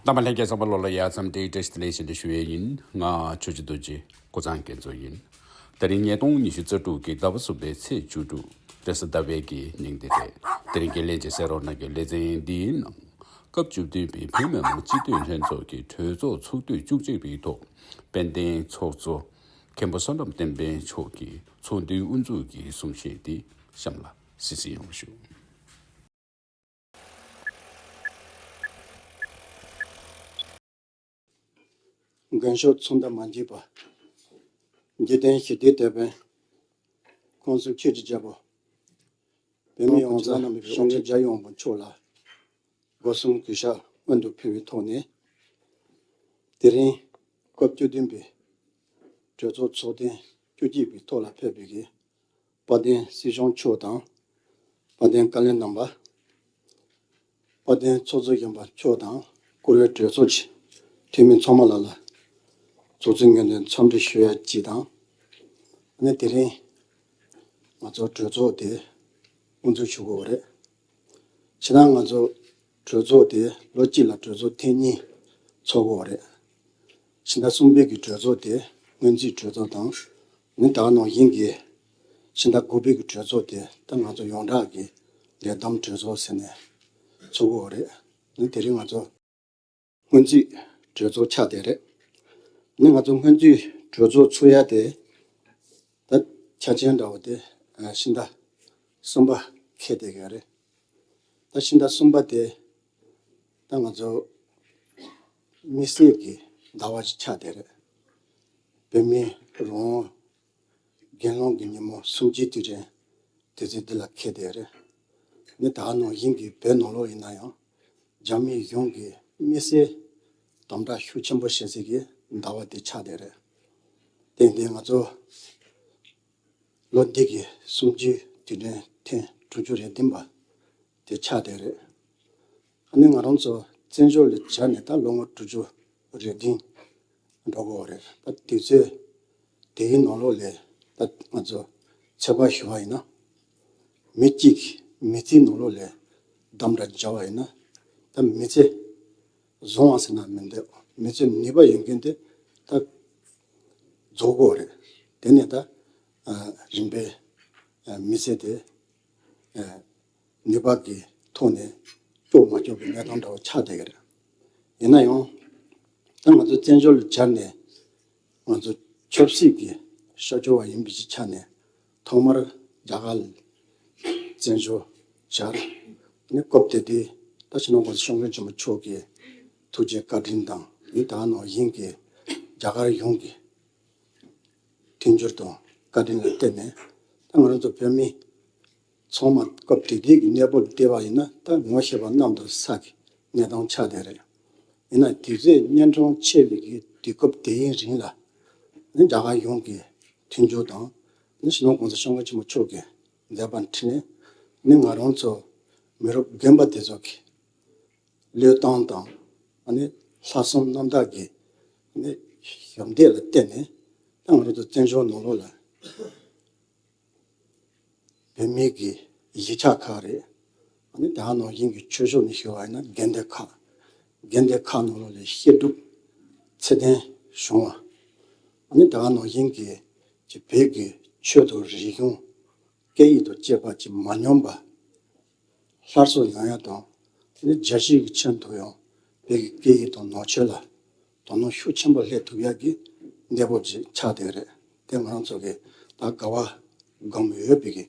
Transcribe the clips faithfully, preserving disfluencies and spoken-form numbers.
རྣམ་པ་ལྷན་རྒྱས་ཚང་མ་ལོ་ལ་ཡ་མཚམས་འདིའི་བཀྲ་ཤིས་བདེ་ལེགས་ཞུ་འདོད་ཞུ་ཡས་ཡིན། ང་ཆོས་རྗེ་རྡོ་རྗེ་ཀོ་ཚང་སྐལ་རྫོགས་ཡིན། དེ་རིང་ཉིས་སྟོང་ཉི་ཤུ་རྩ་དྲུག་གི་ཟླ་བ་གསུམ་པའི་ཚེས་བཅུ་དྲུག་རེས་གཟའ་ཟླ་བའི་གི་ཉིན་དེ་རེད། དེ་རིང་གི་ལས་བྱེད་གསན་རོགས་གནང་གི་ལེ་ཚན་འདིའི་ནང་སྐབས་བཅུ་བདུན་པའི་བོད་མི་མང་སྤྱི་འཐུས་ལྷན་ཚོགས་ཀྱི་གྲོས་ཚོགས་ཚོགས་དུས་བཅུ་གཅིག་པའི་ཐོག་དཔལ་ལྡན་ཚོགས་གཙོ་མཁན་པོ་བསོད་ནམས་བསྟན་འཕེལ་མཆོག་གིས་ཚོགས་འདུའི་དབུ་འཛུགས་ཀྱི་གསུང་བཤད་དེ་གཤམ་ལ་གཟིགས་གཟིགས་ཡོང་ཞུ། མགོན་ཤོག་ཚོགས་འདུ་མ་མཇལ་བ། འཇིག་རྟེན་ཞི་བདེའི་དེད་དཔོན། ཁོང་གསུམ་ཆོས་ཀྱི་རྒྱལ་པོ། བོད་མི་ཡོངས་རྫོགས་གཤོངས་རྒྱལ་ཡོངས་ཀྱི་མཆོག་ལ་སྒོ་གསུམ་གུས་ཞབས་སྔོན་དུ་ཕུལ་བའི་ཐོག་ནས། དེ་རིང་སྐབས་བཅུ་བདུན་པའི་གྲོས་ཚོགས་ཚོགས་ཐེངས་བཅུ་གཅིག་པའི་ཐོག་ལ་ཕེབས་པའི་གི་དཔལ་ལྡན་སྲིད་སྐྱོང་མཆོག་དང་། དཔལ་ལྡན་བཀའ་བློན་རྣམ་པ། དཔལ་ལྡན་ཚོགས་གཙོ་གཞོན་པ་མཆོག་དང་བཀུར་འོས་གྲོས་ཚོགས་ཀྱི་འཐུས་མི་ཚང་མ་ལ་ལ་ཚོགས་གཙོའི་ངོས་ནས་འཚམས་འདྲི་ཞུ་ཡ་གཅིག་དང་། ཨ་ནི་དེ་རིང་ང་ཚོ་གྲོས་ཚོགས་དེ་དབུ་འཛུགས་ཞུ་དགོས་པ་རེད། ཕྱི་ནང་ང་ཚོ་གྲོས་ཚོགས་དེ་ལོ་གཅིག་ལ་གྲོས་ཚོགས་ཐེངས་གཉིས་ཚོགས་དགོས་པ་རེད། ཕྱི་ཟླ་གསུམ་པའི་གི་གྲོས་ཚོགས་དེ་སྔོན་རྩིས་གྲོས་ཚོགས་དང་། ནི་ད་ག་ནང་བཞིན་གྱི་ཕྱི་ཟླ་དགུ་པའི་གི་གྲོས་ཚོགས་དེ་ད་ང་ཚོ་ཡོངས་གྲགས་ཀྱི་ལས་བསྡོམས་གྲོས་ཚོགས་ཟེར་ནས་ཚོགས་དགོས་པ་རེད། ནི་དེ་རིང་ང་ཚོ་སྔོན་རྩིས་གྲོས་ཚོགས་ཆགས་བསྡད་རེད། ནི་ང་ཚོ་སྔོན་རྩིས་གྲོས་ཚོགས་ཚུགས་ཡ་དེ་ད་ཆ་རྐྱེན་འདྲ་བོ་དེ་ཕྱི་ཟླ་གསུམ་པ་འཁེལ་བསྡད་ཀྱི་རེད། ད་ཕྱི་ཟླ་གསུམ་པ་དེ་ད་ང་ཚོ་དམིགས་བསལ་གྱི་ཟླ་བ་ཞིག་ཆགས་བསྡད་རེད། བོད་མིའི་རང་དབང་སྒེར་ལངས་ཀྱི་ཉིན་མོ་གསུམ་བཅུའི་དུས་དྲན་དུས་ཚོད་འདི་ལ་འཁེལ་བསྡད་རེད། ནི་ད་ག་ནང་བཞིན་གྱི་བོད་ནང་ལོགས་ཡིན་ན་ཡང་རྒྱ་མི་གཞུང་གིས་དམིགས་བསལ་དམ་དྲག་ཤུགས་ཆེན་པོ་བྱེད་སའི་གི་ཟླ་བ་དེ་ཆགས་བསྡད་རེད། ཏན་ཏན་ང་ཚོ་ལོ་འདི་གི་གསུམ་བཅུའི་དུས་དྲན་ཐེངས་དྲུག་ཅུ་རེ་བདུན་པ་དེ་ཆགས་བསྡད་རེད། ཨ་ནི་ང་རང་ཚོ་བཙན་བྱོལ་ལ་བྱས་ནས་ད་ལོ་ངོ་དྲུག་ཅུ་རེ་བདུན་འགྲོ་གི་ཡོད་རེད། ད་དུས་ཚོད་དེའི་ནང་ལོགས་ལ་ད་ང་ཚོ་ཚོད་དཔག་ཞུ་བ་ཡིན་ན། མི་གཅིག་མི་ཚེའི་ནང་ལོགས་ལ་འདམ་ར་བརྒྱབ་པ་ཡིན་ན། ད་མི་ཚེ་བཟང་བ་ཟེར་ན་མི་འདོད། མི་ཚེ་ནུས་པ་ཡོད་མཁན་དེ་ད་རྫོགས་དགོས་རེད། དེ་ནས་ད་ཨ་རིམ་པས་ཨ་མི་ཚེ་དེ་ཨ་ནུས་པ་གི་ཐོག་ནས་སྐྱོབ་མ་སྐྱོབ་ཀྱི་གནས་སྟངས་འདྲ་བོ་ཆགས་བསྡད་ཀྱི་རེད། ཡིན་ན་ཡང་ད་ང་ཚོ་བཙན་བྱོལ་ལ་གྱར་ནས་ང་ཚོ་ཆབ་སྲིད་ཀྱི་སྲོག་སྐྱོབ་པ་ཡིན་པའི་ཆ་ནས་ཐོག་མར་རྒྱ་གར་ལ་བཙན་བྱོལ་གྱར། ནི་སྐབས་དེ་དུས་ད་སྤྱི་ནོར་༸གོང་ས་༸སྐྱབས་མགོན་ཆེན་པོ་མཆོག་གི་ཐུགས་རྗེ་བཀའ་དྲིན་དང་། ནི་ད་ག་ནང་བཞིན་གྱི་རྒྱ་གར་གཞུང་གི་མཐུན་འགྱུར་དང་བཀའ་དྲིན་ལ་བརྟེན་ནས་ད་ང་རང་ཚོ་བོད་མི་ཚང་མ་སྐབས་དེ་དུས་ཀྱི་གནས་བབ་བལྟས་པ་ཡིན་ན་ད་ངོ་ཤེས་པ་གནམ་དང་ས་གི་གནས་སྟངས་ཆགས་བསྡད་རེད། ཡིན་ན་དུས་ཚོད་གཉན་འཕྲང་ཆད་པའི་གི་དུས་སྐབས་དེའི་རིང་ལ་ནི་རྒྱ་གར་གཞུང་གི་མཐུན་འགྱུར་དང་། ནི་སྤྱི་ནོར་༸གོང་ས་༸སྐྱབས་མགོན་ཆེན་པོ་མཆོག་གི་མཛད་པ་འཕྲིན་ལས་ནི་ང་རང་ཚོ་མི་རབས་རྒན་པ་དེ་ཚོ་གི་བློས་བཏང་དང་། ཨ་ནི་ལྷག་བསམ་རྣམ་དག་གི་ཨ་ནི་ཞབས་འདེགས་ལ་བརྟེན་ནས་ད་ང་རང་ཚོ་བཙན་བྱོལ་ནང་ལོགས་ལ་བོད་མི་གི་གཞིས་ཆགས་ཁག་རེད། ཨ་ནི་ད་ག་ནང་བཞིན་གྱི་ཆོས་ཕྱོགས་ནས་ཞུ་བ་ཡིན་ན་དགོན་སྡེ་ཁག་དགོན་སྡེ་ཁག་ནང་ལོགས་ལ་བཤད་སྒྲུབ་ཚད་ལྡན་བྱུང་བ། ཨ་ནི་ད་ག་ནང་བཞིན་གྱི་ཅིག་བོད་ཀྱི་ཆོས་དང་རིག་གཞུང་སྐད་ཡིག་དང་བཅས་པ་ཅིག་མ་ཉམས་པ་སླར་གསོ་ཡོང་ཡ་དང་། དེ་ནས་རྒྱལ་སྤྱི་གི་ཁྱོན་དུ་ཡང་བོད་ཀྱི་སྐད་ཡིག་དང་ནང་ཆོས་ལ་དོ་སྣང་ཤུགས་ཆེན་པོ་སླེབས་ཐུབ་ཡ་གི་གནས་བབ་ཅིག་ཆགས་བསྡད་རེད། དེ་ང་རང་ཚོ་གི་ད་དགའ་བ་སྒོམ་འོས་པའི་གི་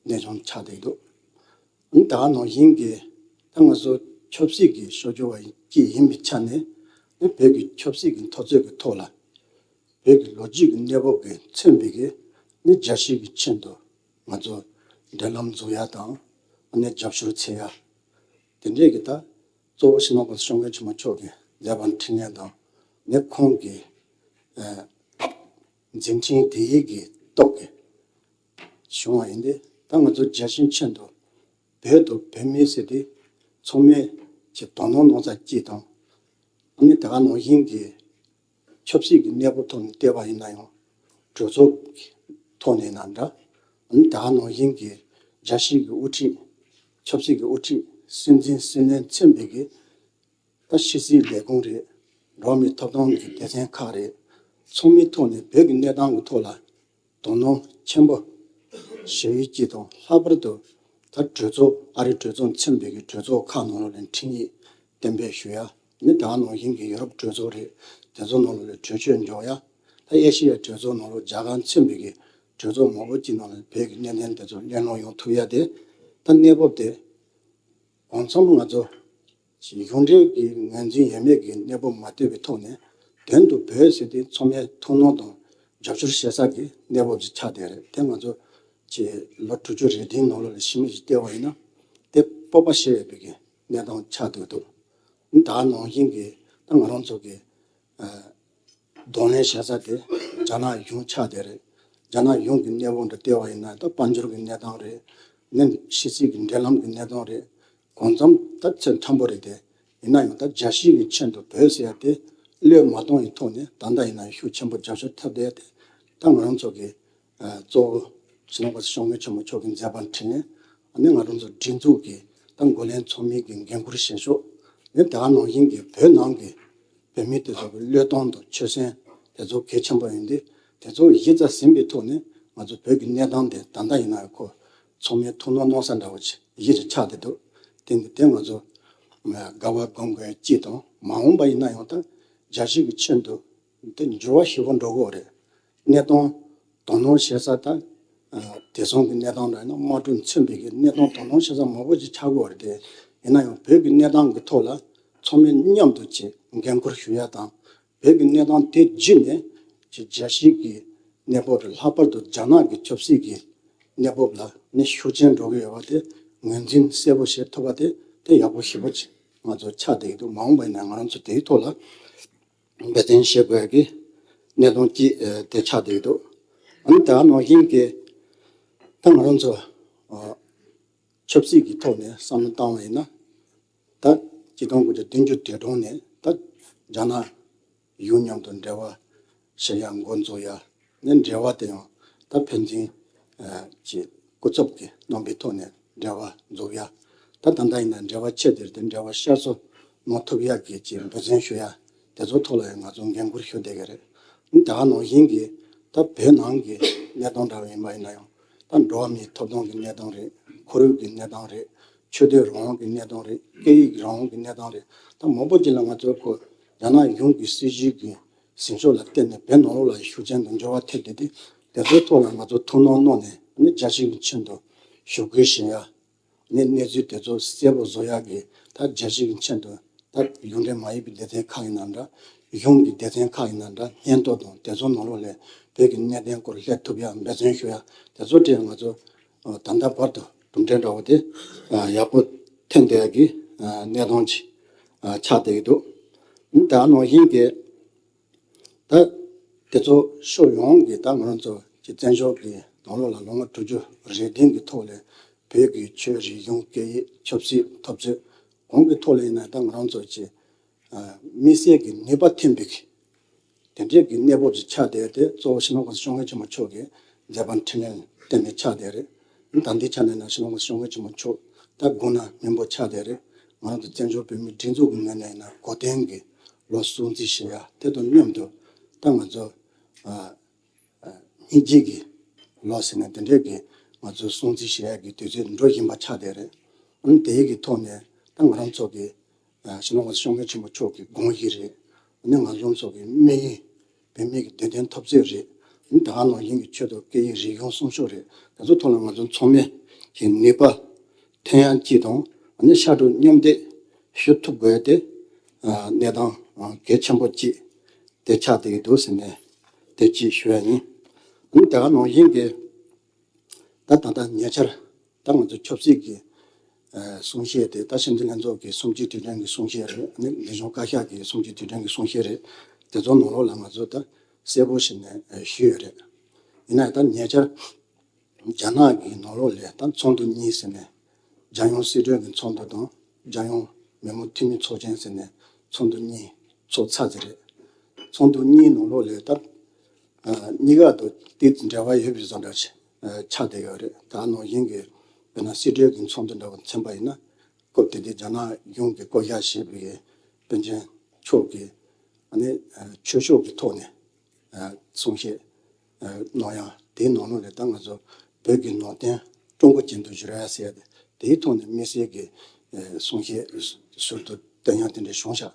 གནས་སྟངས་ཆགས་བསྡད་འདུག་ཨ་ནི་ད་ག་ནང་བཞིན་གྱི་ད་ང་ཚོ་ཆབ་སྲིད་ཀྱི་སྲོག་སྐྱོབ་པ་ཅིག་ཡིན་པའི་ཆ་ནས་ནི་བོད་ཀྱི་ཆབ་སྲིད་ཀྱི་འཐབ་རྩོད་ཀྱི་ཐོག་ལ་བོད་ཀྱི་ལོ་རྒྱུས་ཀྱི་གནས་བབ་ཀྱིས་མཚོན་པའི་གི་ནི་རྒྱལ་སྤྱི་གི་ཁྱོན་དུ་ང་ཚོ་འབྲེལ་ལམ་འཛུགས་ཡ་དང་། ཨ་ནི་རྒྱབ་སྐྱོར་འཚོལ་ཡ། དེ་འདྲས་ཀྱི་ད་གཙོ་བོ་སྤྱི་ནོར་༸གོང་ས་༸སྐྱབས་མགོན་ཆེན་པོ་མཆོག་གི་མཛད་པ་འཕྲིན་ལས་དང་། ནི་ཁོང་གི་ཨ་མཛད་འཕྲིན་དེ་ཡི་གི་སྟོབས་ཀྱིས་བྱུང་བ་ཡིན་ཏེ། ད་ང་ཚོ་རྒྱལ་སྤྱིའི་ཁྱོན་དུ་བོད་དང་བོད་མི་ཟེར་དེ་ཚང་མས་ཀྱི་དོ་སྣང་གནང་ས་གཅིག་དང་། ཨ་ནི་ད་ག་ནང་བཞིན་གྱི་ཆབ་སྲིད་ཀྱི་གནས་བབ་ཐོག་ནས་བལྟས་པ་ཡིན་ན་ཡང་གྲོས་ཚོགས་ཀྱི་ཐོག་ནས་ཡིན་ན་འདྲ། ཨ་ནི་ད་ག་ནང་བཞིན་གྱི་རྒྱལ་སྤྱི་གི་དབུ་ཁྲིད། ཆབ་སྲིད་ཀྱི་དབུ་ཁྲིད། སྲིད་འཛིན། སྲིད་བློན་མཚོན་པའི་གི་ ད་ཕྱི་སྲིད་ལས་ཁུངས་རེད། འགྲོ་བ་མིའི་ཐོབ་ཐང་གི་སྡེ་ཚན་ཁག་རེད། ཚང་མའི་ཐོག་ནས་བོད་ཀྱི་གནས་སྟངས་ཀྱི་ཐོག་ལ་དོ་སྣང་ཆེན་པོ་བྱེད་ཡུལ་གཅིག་དང་། ལྷག་པར་དུ་ད་གྲོས་ཚོགས། ཨ་རིའི་གྲོས་ཚོགས་མཚོན་པའི་གི་གྲོས་ཚོགས་ཁག་ནང་ལོགས་ལ་འཕྲིན་ཡིག་གཏན་འབེབས་ཞུ་ཡ། ནི་ད་ག་ནང་བཞིན་གྱི་ཡུ་རོབ་གྲོས་ཚོགས་རེད། དེ་ཚོ་ནང་ལོགས་ལ་གྲོས་ཆོད་འཇོག་ཡ། ད་ཨེ་ཤི་ཡའི་གྲོས་ཚོགས་ནང་ལོགས། རྒྱ་གར་མཚོན་པའི་གི་གྲོས་ཚོགས་མང་པོ་ཅིག་ནང་ལ་བོད་ཀྱི་གནད་དོན་དེ་ཚོ་གླེང་སློང་ཡོང་ཐུབ་ཡ་དེ། ད་གནས་བབ་དེ་གང་འཚམ་ང་ཚོ་གཞུང་འབྲེལ་གྱི་ངོས་འཛིན་ཡོད་མེད་ཀྱི་གནས་བབ་མ་ལྟོས་པའི་ཐོག་ནས། དོན་དུ་བོད་ཟེར་དེ་ཚང་མས་ཐུགས་སྣང་དང་རྒྱབ་སྐྱོར་བྱེད་ས་གི་གནས་བབ་ཅིག་ཆགས་བསྡད་རེད། དེ་ང་ཚོ་ཅིག་ལོ་དྲུག་ཅུ་རེ་བདུན་ནང་ལོགས་ལ་ཕྱི་མིག་ཅིག་བལྟས་པ་ཡིན་ན། དེ་སྤོབས་པ་བྱེད་འོས་པའི་གི་གནས་སྟངས་ཆགས་བསྡད་འདུག་ད་ག་ནང་བཞིན་གྱི་ད་ང་རང་ཚོ་གི་གདོང་ལེན་བྱེད་ས་དེ་རྒྱ་ནག་གཞུང་ཆགས་བསྡད་རེད། རྒྱ་ནག་གཞུང་གི་གནས་བབ་འདྲ་བལྟས་པ་ཡིན་ན། ད་དཔལ་འབྱོར་གྱི་གནས་སྟངས་རེད། ནི་ཕྱི་སྲིད་ཀྱི་འབྲེལ་ལམ་གྱི་གནས་སྟངས་རེད། གང་འཚམ་ད་ཚད་མཐོན་པོ་རེད་དེ། ཡིན་ན་ཡང་ད་རྒྱལ་སྤྱི་གི་ཆེད་དུ་བོད་ཟེར་ཡ་དེ་བློས་མ་བཏང་བའི་ཐོག་ནས། ད་ལྟ་ཡིན་ན་ཡང་ཤུགས་ཆེན་པོ་རྒྱབ་སྐྱོར་ཐེབས་བསྡད་ཡ་དེ། ད་ང་རང་ཚོ་གི་གཙོ་བོ་སྤྱི་ནོར་གོང་ས་སྐྱབས་མགོན་ཆེན་པོ་མཆོག་གི་མཛད་པ་འཕྲིན་ལས། ཨ་ནི་ང་རང་ཚོ་སྒྲིག་འཛུགས་ཀྱི་ད་འགོ་ལས་ཚང་མའི་གི་འགན་ཁུར་བཞེས་ཕྱོགས། ནི་ད་ག་ནང་བཞིན་གྱི་བོད་ནང་གི་བོད་མི་དེ་ཚོ་གི་བློས་གཏོང་དང་ཆོད་སེམས་དེ་ཚོ་གལ་ཆེན་པོ་ཡིན་ཏེ། དེ་ཚོ་གཞི་རྩ་ཟིན་པའི་ཐོག་ནས་ང་ཚོ་བོད་ཀྱི་གནས་སྟངས་དེ་ད་ལྟ་ཡིན་ན་ཁོ་ཚང་མས་ཐུགས་སྣང་གནང་ས་འདྲ་བོ་ཅིག་གཞི་རུ་ཆགས་བསྡད་འདུག་དེ་འདི་དེ་ང་ཚོ་དགའ་བ་སྒོམ་དགོས་གཅིག་དང་། མ་འོངས་པ་ཡིན་ན་ཡང་ད་རྒྱལ་སྤྱི་གི་ཆེད་དུ་དེ་འགྱུར་བ་ཞིག་འགྲོ་དགོས་རེད། གནས་སྟངས་དོ་སྣང་བྱེད་ས་ད་དེང་སང་གི་གནས་སྟངས་འདྲ་ཡིན་ན། དམག་འཁྲུག་མཚོན་པའི་གི་གནས་སྟངས་དོ་སྣང་བྱེད་ས་མང་པོ་ཅིག་ཆགས་དགོས་རེད་དེ། ཡིན་ན་ཡང་བོད་ཀྱི་གནས་སྟངས་ཀྱི་ཐོག་ལ་ཚང་མས་མཉམ་དུ་ཅིག་འགན་ཁུར་ཞུ་ཡ་དང་། བོད་ཀྱི་གནས་སྟངས་དེ་བརྒྱུད་ནས་ཅིག་རྒྱལ་སྤྱིའི་གི་གནས་བབ་རེད། ལྷག་པར་དུ་རྒྱ་ནག་གི་ཆབ་སྲིད་ཀྱི་གནས་བབ་ལ་ནི་ཤུགས་རྐྱེན་འགྲོ་གི་ཡོད་པ་དེ་ངོས་འཛིན་གསལ་པོ་བྱེད་ཐུབ་པ་དེ། དེ་ཡག་པོ་ཞེ་པོ་ཅིག་ང་ཚོ་ཆགས་བསྡད་ཀྱི་འདུག་མ་འོངས་པ་ཡིན་ན་ང་རང་ཚོ་དེའི་ཐོག་ལ་འབད་བརྩོན་བྱེད་དགོས་ཀྱི་གནད་དོན་གཅིག་ཨ་དེ་ཆགས་བསྡད་ཀྱི་འདུག་ཨ་ནི་ད་ག་ནང་བཞིན་གྱི་ད་ང་རང་ཚོ་ཨ་ཆབ་སྲིད་ཀྱི་ཐོག་ནས་བསམ་བློ་བཏང་བ་ཡིན་ན། ད་ཆིག་སྟོང་དགུ་བརྒྱ་བདུན་ཅུ་དོན་གྲངས་ནས་ད་རྒྱ་ནག་གཞུང་མཉམ་དུ་འབྲེལ་བ་བྱེད་ཡ་འགོ་འཛུགས་ཡ། ནས་འབྲེལ་བ་དེ་ཡང་ད་ཕན་ཚུན་ཨ་ཀྱི་སྐུ་ཚབ་ཀྱི་རྣམ་པའི་ཐོག་ནས་འབྲེལ་བ་འཛུགས་ཡ། ད་ད་ལྟ་ཡིན་ན་འབྲེལ་བ་ཆད་དེ་རེད་དེ། འབྲེལ་བ་བསྐྱར་གསོ་གནང་ཐུབ་ཡ་གི་ཅིག་འབད་བརྩོན་ཞུ་ཡ། དེ་ཚོ་ཐོག་ལ་ཡང་ང་ཚོ་འགན་ཁུར་ཞུ་བསྡད་ཀྱི་རེད། ད་ག་ནང་བཞིན་གྱི་ད་བོད་ནང་གི་གནས་སྟངས་འདྲ་བ་ཡིན་པ་ཡིན་ན་ཡང་། ད་འགྲོ་བ་མིའི་ཐོབ་ཐང་གི་གནས་སྟངས་རེད། ཁོར་ཡུག་གི་གནས་སྟངས་རེད། ཆོས་དད་རང་དབང་གི་གནས་སྟངས་རེད། སྐད་ཡིག་རང་དབང་གི་གནས་སྟངས་རེད། ད་མང་པོ་ཅིག་ལ་ང་ཚོ་ཁོ་རྒྱ་ནག་གཞུང་གི་སྲིད་བྱུས་ཀྱི་ཟིན་ཤོག་ལ་བརྟེན་ནས་བོད་ནང་ལོགས་ལ་ཤུགས་རྐྱེན་དང་འགྱུར་བ་ཐེབས་བསྡད་དེ། དེ་ཚོའི་ཐོག་ལ་ང་ཚོ་ཐུགས་སྣང་གནང་ནས་ནི་རྒྱལ་སྤྱི་གི་ཆེད་དུ་ཞུ་སྐུལ་བྱེད་ཡ། ནས་གནས་ཚུལ་དེ་ཚོ་གསལ་པོ་བཟོ་ཡག་གི་ད་རྒྱལ་སྤྱི་གི་ཆེད་དུ་ད་གཞུང་འབྲེལ་མ་ཡིན་པའི་སྡེ་ཚན་ཁག་ཡིན་ན་འདྲ། གཞུང་གི་སྡེ་ཚན་ཁག་ཡིན་ན་འདྲ། སྙན་ཐོ་དང་དེ་ཚོ་ནང་ལོགས་ལ་བོད་ཀྱི་གནད་དོན་སྐོར་སླེབས་ཐུབ་ཡག་འབད་བརྩོན་ཞུ་ཡག་དེ་ཚོ་གྲས་ང་ཚོ་ད་ལྟ་བར་དུ་གྲུབ་འབྲས་འདྲ་བོ་དེ་ཡག་པོ་ཐོན་བསྡད་ཡག་གི་གནད་དོན་ཅིག་ཆགས་བསྡད་ཀྱི་འདུག་ད་ནང་བཞིན་གྱི་ད་དེ་ཚོ་ཕྱོགས་ཡོངས་ཀྱི་ད་ང་རང་ཚོ་ཀྱི་བཙན་བྱོལ་གྱི་ནང་ལོགས་ལ་ལོ་ངོ་དྲུག་ཅུ་རེ་བདུན་གྱི་ཐོག་ལ་བོད་ཀྱི་ཆོས་རིག་གཞུང་སྐད་ཡིག་ཆབ་སྲིད་འཐབ་རྩོད་གང་གི་ཐོག་ལ་ཡིན་ན་ད་ང་རང་ཚོ་ཀྱི་དམིགས་བསལ་གྱི་ནུས་པ་ཐོན་པའི་གི་དེ་འདྲའི་གི་གནས་བབ་ཅིག་ཆགས་བསྡད་དེ། གཙོ་བོ་སྤྱི་ནོར་གོང་ས་སྐྱབས་མགོན་ཆེན་པོ་མཆོག་གི་མཛད་པ་འཕྲིན་ལས་བརྟེན་ནས་ཆགས་བསྡད་རེད། ད་ལྟའི་ཆ་ནས་ན་སྤྱི་ནོར་གོང་ས་སྐྱབས་མགོན་ཆེན་པོ་མཆོག་ད་དགུང་ན་སྨིན་པོ་ཆགས་བསྡད་རེད། ང་རང་ཚོ་བཙན་བྱོལ་བོད་མིའི་སྒྲིག་འཛུགས་ཀྱི་ངོས་ནས་ཡིན་ན་གོ་སྟོན་གྱི་ལོ་སྲུང་བརྩི་བྱེད་ཡ་དེ་དང་མཉམ་དུ། ད་ང་ཚོ་ཨ་སྙིང་རྗེ་གི་ལོ་ཟེར་ནས་དེ་འདྲའི་གི་ང་ཚོ་སྲུང་བརྩི་བྱེད་ཡ་གི་དུས་ཚོད་འགྲོ་བཞིན་པ་ཆགས་བསྡད་རེད། ཨ་ནི་དེའི་གི་ཐོག་ནས་ད་ང་རང་ཚོ་གི་ཨ་སྤྱི་ནོར་གོང་ས་སྐྱབས་མགོན་ཆེན་པོ་མཆོག་གི་དགོངས་གཞི་རེད། ཨ་ནི་ང་ཚོ་ཚོ་གི་དམིགས་ཡུལ་བོད་མི་གི་བདེ་དོན་འཐབ་རྩོད་རེད། ཨ་ནི་ད་ག་ནང་བཞིན་གི་ཆོས་དང་སྐད་ཡིག་རིག་གཞུང་སྲུང་སྐྱོབ་རེད། དེ་ཚོ་ཐོག་ལ་ང་ཚོ་ཚང་མས་ཀྱི་ནུས་པ་ཐོན་ཡ་གཅིག་དང་། ཨ་ནི་ཕྱར་གྲུ་མཉམ་འདེགས་ཞུ་ཐུབ་དགོས་ཏེ། ཨ་གནས་སྟངས་ཨ་གལ་ཆེན་པོ་གཅིག་དེ་ཆགས་བསྡད་ཀྱི་འདུག་ཟེར་ནས་དེ་གཅིག་ཞུ་ཡ་ཡིན། ཨ་ནི་དེ་ག་ནང་བཞིན་གྱི་ད་ད་ལྟ་ཉེ་ཆར་ད་ང་ཚོ་ཆབ་སྲིད་ཀྱི་ཨ་གསུང་བཤད་དེ། ད་སྤྱི་འཐུས་ལྷན་ཚོགས་ཀྱི་གསུམ་བཅུའི་དུས་དྲན་གྱི་གསུང་བཤད་རེད། ཨ་ནི་རིག་གཞུང་བཀའ་ཤག་གི་གསུམ་བཅུའི་དུས་དྲན་གྱི་གསུང་བཤད་རེད། དེ་ཚོ་ནང་ལོགས་ལ་ང་ཚོ་ད་གསལ་པོ་བྱས་ནས་ཨ་ཞུས་ཡོད་རེད། ཡིན་ན་ད་ཉེ་ཆར་རྒྱ་ནག་གི་ནང་ལོགས་ལ་ད་ཚོགས་འདུ་གཉིས་ཟེར་ནས། རྒྱལ་ཡོངས་སྲིད་གྲོས་ཀྱི་ཚོགས་འདུ་དང་རྒྱལ་ཡོངས་མི་མང་འཐུས་མི་ཚོགས་ཆེན་ཟེར་ནས་ཚོགས་འདུ་གཉིས་ཚོགས་ཚར་ཟིན་རེད། ཚོགས་འདུ་གཉིས་ནང་ལོགས་ལ་ད་ཨ་གཉིས་ཀ་དང་ཏོག་ཙམ་འབྲེལ་བ་ཡོད་པའི་བཟོ་འདྲ་ཞིག་ཨ་ཆགས་བསྡད་ཡོད་རེད། ད་ནང་བཞིན་གྱི་དཔེར་ན་སྲིད་གྲོས་ཀྱི་ཚོགས་འདུ་འདྲ་བོ་མཚོན་པ་ཡིན་ན། སྐབས་དེ་དུས་རྒྱ་ནག་གཞུང་གིས་བསྐོ་བཞག་བྱས་པའི་ པཎ་ཆེན་མཆོག་གིས་ཨ་ནི་ཆོས་ཕྱོགས་ཀྱི་ཐོག་ནས་གསུང་བཤད་གནང་ཡང་དེའི་ནང་ལོགས་ལ་ད་ང་ཚོ་བོད་ཀྱི་ནང་བསྟན་ཀྲུང་གོ་ཅན་དུ་བསྒྱུར་ཡ་ཟེར་ཏེ་དེའི་ཐོག་ནས་དམིགས་བསལ་གྱི་གསུང་བཤད་ཟུར་དུ་བཏོན་ཡང་དེ་འདྲ་བྱུང་ཤག་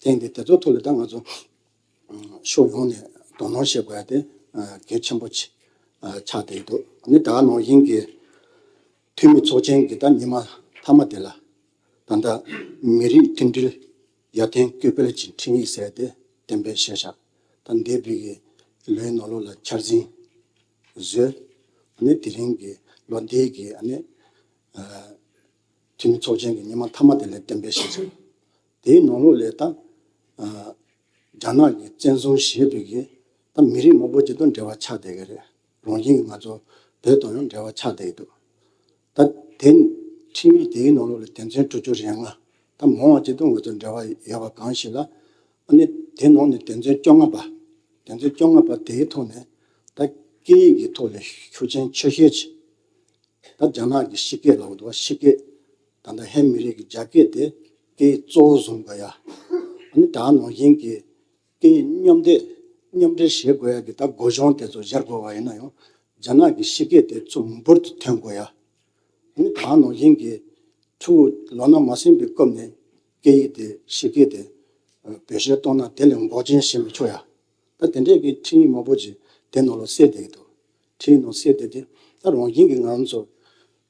དེ་ཡིན་དུས་དེ་ཚོ་ཐོག་ལ་ད་ང་ཚོ་ཕྱོགས་ཡོངས་ནས་དོ་སྣང་བྱེད་དགོས་ཡ་དེ་གལ་ཆེན་པོ་ཆགས་བསྡད་འདུག་ཨ་ནི་ད་ག་ནང་བཞིན་གྱི་འཐུས་མི་ཚོགས་ཆེན་གྱི་ད་ཉི་མ་མཐའ་མ་དེ་ལ་ད་ལྟ་མི་རིགས་མཐུན་སྒྲིལ་ཡར་ཐོན་སྐུལ་སྤེལ་གྱི་ཁྲིམས་ཡིག་ཟེར་ཏེ་གཏན་འབེབས་བྱས་ཤག་ད་འདས་པའི་གི་ལོའི་ནང་ལོགས་ལ་འཆར་ཟིན་བཟོས། ཨ་ནི་དེ་རིང་གི་ལོ་འདིའི་གི་ཨ་ནི་འཐུས་མི་ཚོགས་ཆེན་གྱི་ཉི་མ་མཐའ་མ་དེ་ལ་གཏན་འབེབས་བྱས་ཤག་དེའི་ནང་ལོགས་ལ་ད་རྒྱ་ནག་གིས་བཙན་བཟུང་བྱས་པའི་གི་ད་མི་རིགས་མང་པོ་ཅིག་དང་འབྲེལ་བ་ཆགས་བསྡད་ཀྱི་རེད། རང་བཞིན་གྱིས་ང་ཚོ་བོད་དང་ཡང་འབྲེལ་བ་ཆགས་བསྡད་ཀྱི་འདུག་ད་དེ་ཁྲིམས་ཡིག་དེའི་ནང་ལོགས་ལ་དོན་ཚན་དྲུག་ཅུ་རེ་ལྔ་ད་མང་བ་ཅིག་དང་ང་ཚོ་འབྲེལ་བ་ཡོད་པ་གང་ཞིག་ལ་ཨ་ནི་དེ་ནང་ནས་དོན་ཚན་བཅོ་ལྔ་པ་དོན་ཚན་བཅོ་ལྔ་པ་དེའི་ཐོག་ནས་ད་སྐད་ཡིག་གི་ཐོག་ལ་ཤུགས་རྐྱེན་ཆེ་ཤོས་ཅིག་ད་རྒྱ་ནག་གི་ཕྱི་སྐད་ལབ་འདུག་ཕྱི་སྐད་ད་ལྟ་ཧན་མི་རིགས་ཀྱི་རྒྱ་སྐད་དེ་སྐད་ཡིག་གཙོ་བོ་བཟུང་དགོས་ཡ། ཨ་ནི་ད་ནང་བཞིན་གྱི་སྐད་ཡིག་མཉམ་འདེགས་མཉམ་འབྲེལ་བྱེད་དགོས་ཡ་གི་ད་སྒོ་གཞོང་དེ་ཚོ་སྦྱར་དགོས་པ་ཡིན་ན་ཡང་རྒྱ་ནག་གི་ཕྱི་སྐད་དེ་ཚུར་འབུར་དུ་ཐོན་དགོས་ཡ། ཨ་ནི་ད་ནང་བཞིན་གྱི་ཕྲུ་གུ་ལོ་ན་མ་སོན་པའི་སྐབས་ནས་སྐད་ཡིག་དེ་ཕྱི་སྐད་དེ་བེད་སྤྱོད་གཏོང་ན་དེ་ལས་འགོག་རྐྱེན་བྱེད་མི་ཆོག་ཡ། ད་དེ་འདྲས་ཀྱི་ཁྲིམས་ཡིག་མང་པོ་ཅིག་དེ་ནང་ལ་གསལ་བསྡད་ཀྱི་འདུག་ཁྲིམས་ཡིག་ནང་གསལ་བསྡད་དེ་ད་རང་བཞིན་གྱིས་ང་རང་ཚོ་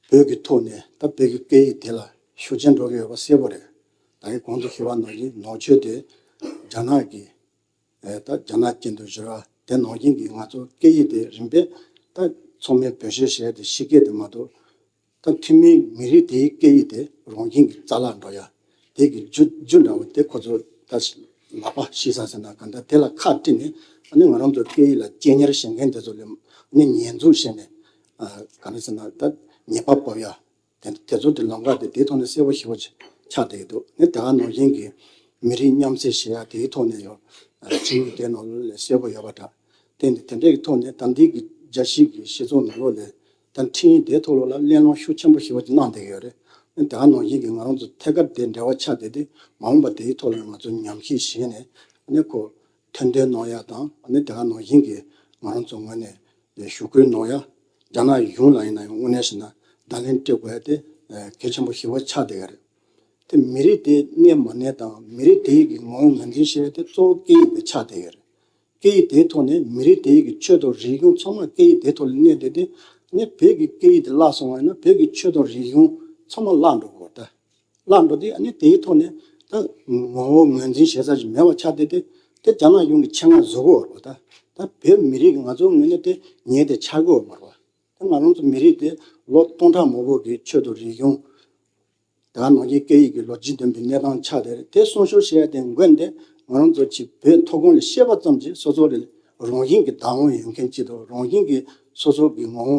བོད་ཀྱི་ཐོག་ནས་ད་བོད་ཀྱི་སྐད་ཡིག་དེ་ལ་ཤུགས་རྐྱེན་འགྲོ་གི་ཡོད་པ་གསལ་པོ་རེད། ད་གིན་གོང་དུ་ཞུས་པ་ནང་བཞིན་ནང་ཆོས་དེ་རྒྱ་ནག་གི་ད་རྒྱ་ནག་ཅན་དུ་བསྒྱུར་བ་དེ་ནང་བཞིན་གྱིས་ང་ཚོ་སྐད་ཡིག་དེ་རིམ་པས་ད་ཚང་མས་བེད་སྤྱོད་བྱས་ཏེ་ཕྱི་སྐད་དེ་མ་གཏོགས། ད་ཐུན་མིན་མི་རིགས་དེའི་སྐད་ཡིག་དེ་རང་བཞིན་གྱིས་རྩ་བརླག་འགྲོ་ཡ། དེ་གི་རྒྱུ་རྒྱུ་འདྲ་བོ་དེ་ཁོ་ཚོ་ད་ལག་པ་ཤི་ས་ཟེར་ན་ག་འདྲ་དེ་ལ་ཁ་དཀྲིས་ནས་ཨ་ནི་ང་རང་ཚོ་སྐད་ཡིག་ལ་གཅེས་ཉར་བྱེད་མཁན་དེ་ཚོ་ལ་ཨ་ནི་ཉེས་འཛུགས་བྱས་ནས་ཨ་ག་རེ་ཟེར་ན་ད་ཉེས་པ་ཕོག་ཡ། དེ་དེ་ཚོ་དེ་ལམ་ཁ་དེ་དེའི་ཐོག་ནས་གསལ་པོ་ཞེ་པོ་ཆགས་བསྡད་ཀྱི་འདུག་ཨ་ནི་ད་ག་ནང་བཞིན་གྱི་མི་རིགས་མཉམ་བསྲེས་བྱེད་ཡ་དེའི་ཐོག་ནས་ཡང་ཁྲིམས་ཡིག་དེ་ནང་ལ་གསལ་པོ་ཡོད་པ་འདྲ། དེ་འདི་དེ་འདྲའི་ཐོག་ནས་ད་འདི་གི་རྒྱལ་སྤྱི་གི་སྤྱི་ཚོགས་ནང་ལོགས་ལ་ད་ཁྲིམས་ཡིག་དེའི་ཐོག་ལོགས་ལ་གླེང་སློང་ཤུགས་ཆེན་པོ་ཞེ་པོ་ཅིག་གནང་བསྡད་ཀྱི་ཡོད་རེད། ཨ་ནི་ད་ག་ནང་བཞིན་གྱི་ང་རང་ཚོ་ཐད་ཀར་དེ་འབྲེལ་བ་ཆགས་བསྡད་དེ་མ་འོངས་པ་དེའི་ཐོག་ལ་ང་ཚོ་ཉམས་ཞིབ་བྱས་ནས་ཨ་ནི་ཁོ་ཐེར་འདོན་གནང་ཡ་དང་ཨ་ནི་ད་ག་ནང་བཞིན་གྱི་ང་རང་ཚོ་ངོས་ནས་ཞུ་སྐུལ་གནང་ཡ། རྒྱ་ནག་གཞུང་ལ་ཡིན་ན་ཡང་དངོས་གནས་བྱས་ན་བརྡ་ལན་སྤྲོད་དགོས་ཡ་དེ་གལ་ཆེན་པོ་ཞེ་པོ་ཆགས་བསྡད་ཀྱི་རེད། དེ་མི་རིགས་དེ་གནས་མ་གནས་དང་མི་རིགས་དེ་གི་ངོ་བོ་ངོས་འཛིན་བྱེད་ཡ་དེ་གཙོ་བོ་སྐད་ཡིག་དེ་ཆགས་བསྡད་ཀྱི་རེད། སྐད་ཡིག་དེའི་ཐོག་ནས་མི་རིགས་དེ་གི་ཆོས་དང་རིག་གཞུང་ཚང་མ་སྐད་ཡིག་དེའི་ཐོག་ལ་གནས་བསྡད་དེ་ནས་བོད་ཀྱི་སྐད་ཡིག་དེ་བརླག་སོང་བ་ཡིན་ན་བོད་ཀྱི་ཆོས་དང་རིག་གཞུང་ཚང་མ་བརླག་འགྲོ་གི་རེད་ད། བརླག་འགྲོ་དུས་ཨ་ནི་དེའི་ཐོག་ནས་ད་ངོ་བོ་ངོས་འཛིན་བྱེད་ས་ཞིག་མེད་པ་ཆགས་བསྡད་དེ་དེ་རྒྱ་ནག་གཞུང་གི་ཆེད་མངགས་བཟོ་གི་ཡོད་རེད་པ། ད་ད་བོད་མི་རིགས་ཀྱི་ང་ཚོའི་ངོས་ནས་དེ་ཉེས་དེ་ཆགས་ཀྱི་ཡོད་མ་རེད་པ། ད་ང་རང་ཚོ་མི་རིགས་དེ་ལོ་སྟོང་ཕྲག་མང་པོ་གི་ཆོས་དང་རིག་གཞུང་ད་ག་ནང་བཞིན་སྐད་ཡིག་གི་ལོ་རྒྱུས་ལྡན་པའི་གནས་སྟངས་ཆགས་བསྡད་རེད། དེ་སྲུང་སྐྱོབ་བྱེད་ཡ་དེ་འགོ་འདི་ང་རང་ཚོ་ཅིག་བོད་མཐོ་སྒང་ལ་སྐྱེས་པ་ཙམ་གྱིས་སོ་སོ་ལ་རང་བཞིན་གྱི་བདག་དབང་ཡོད་མཁན་ཅིག་དང་རང་བཞིན་གྱི་སོ་སོ་གི་ངོ་བོ་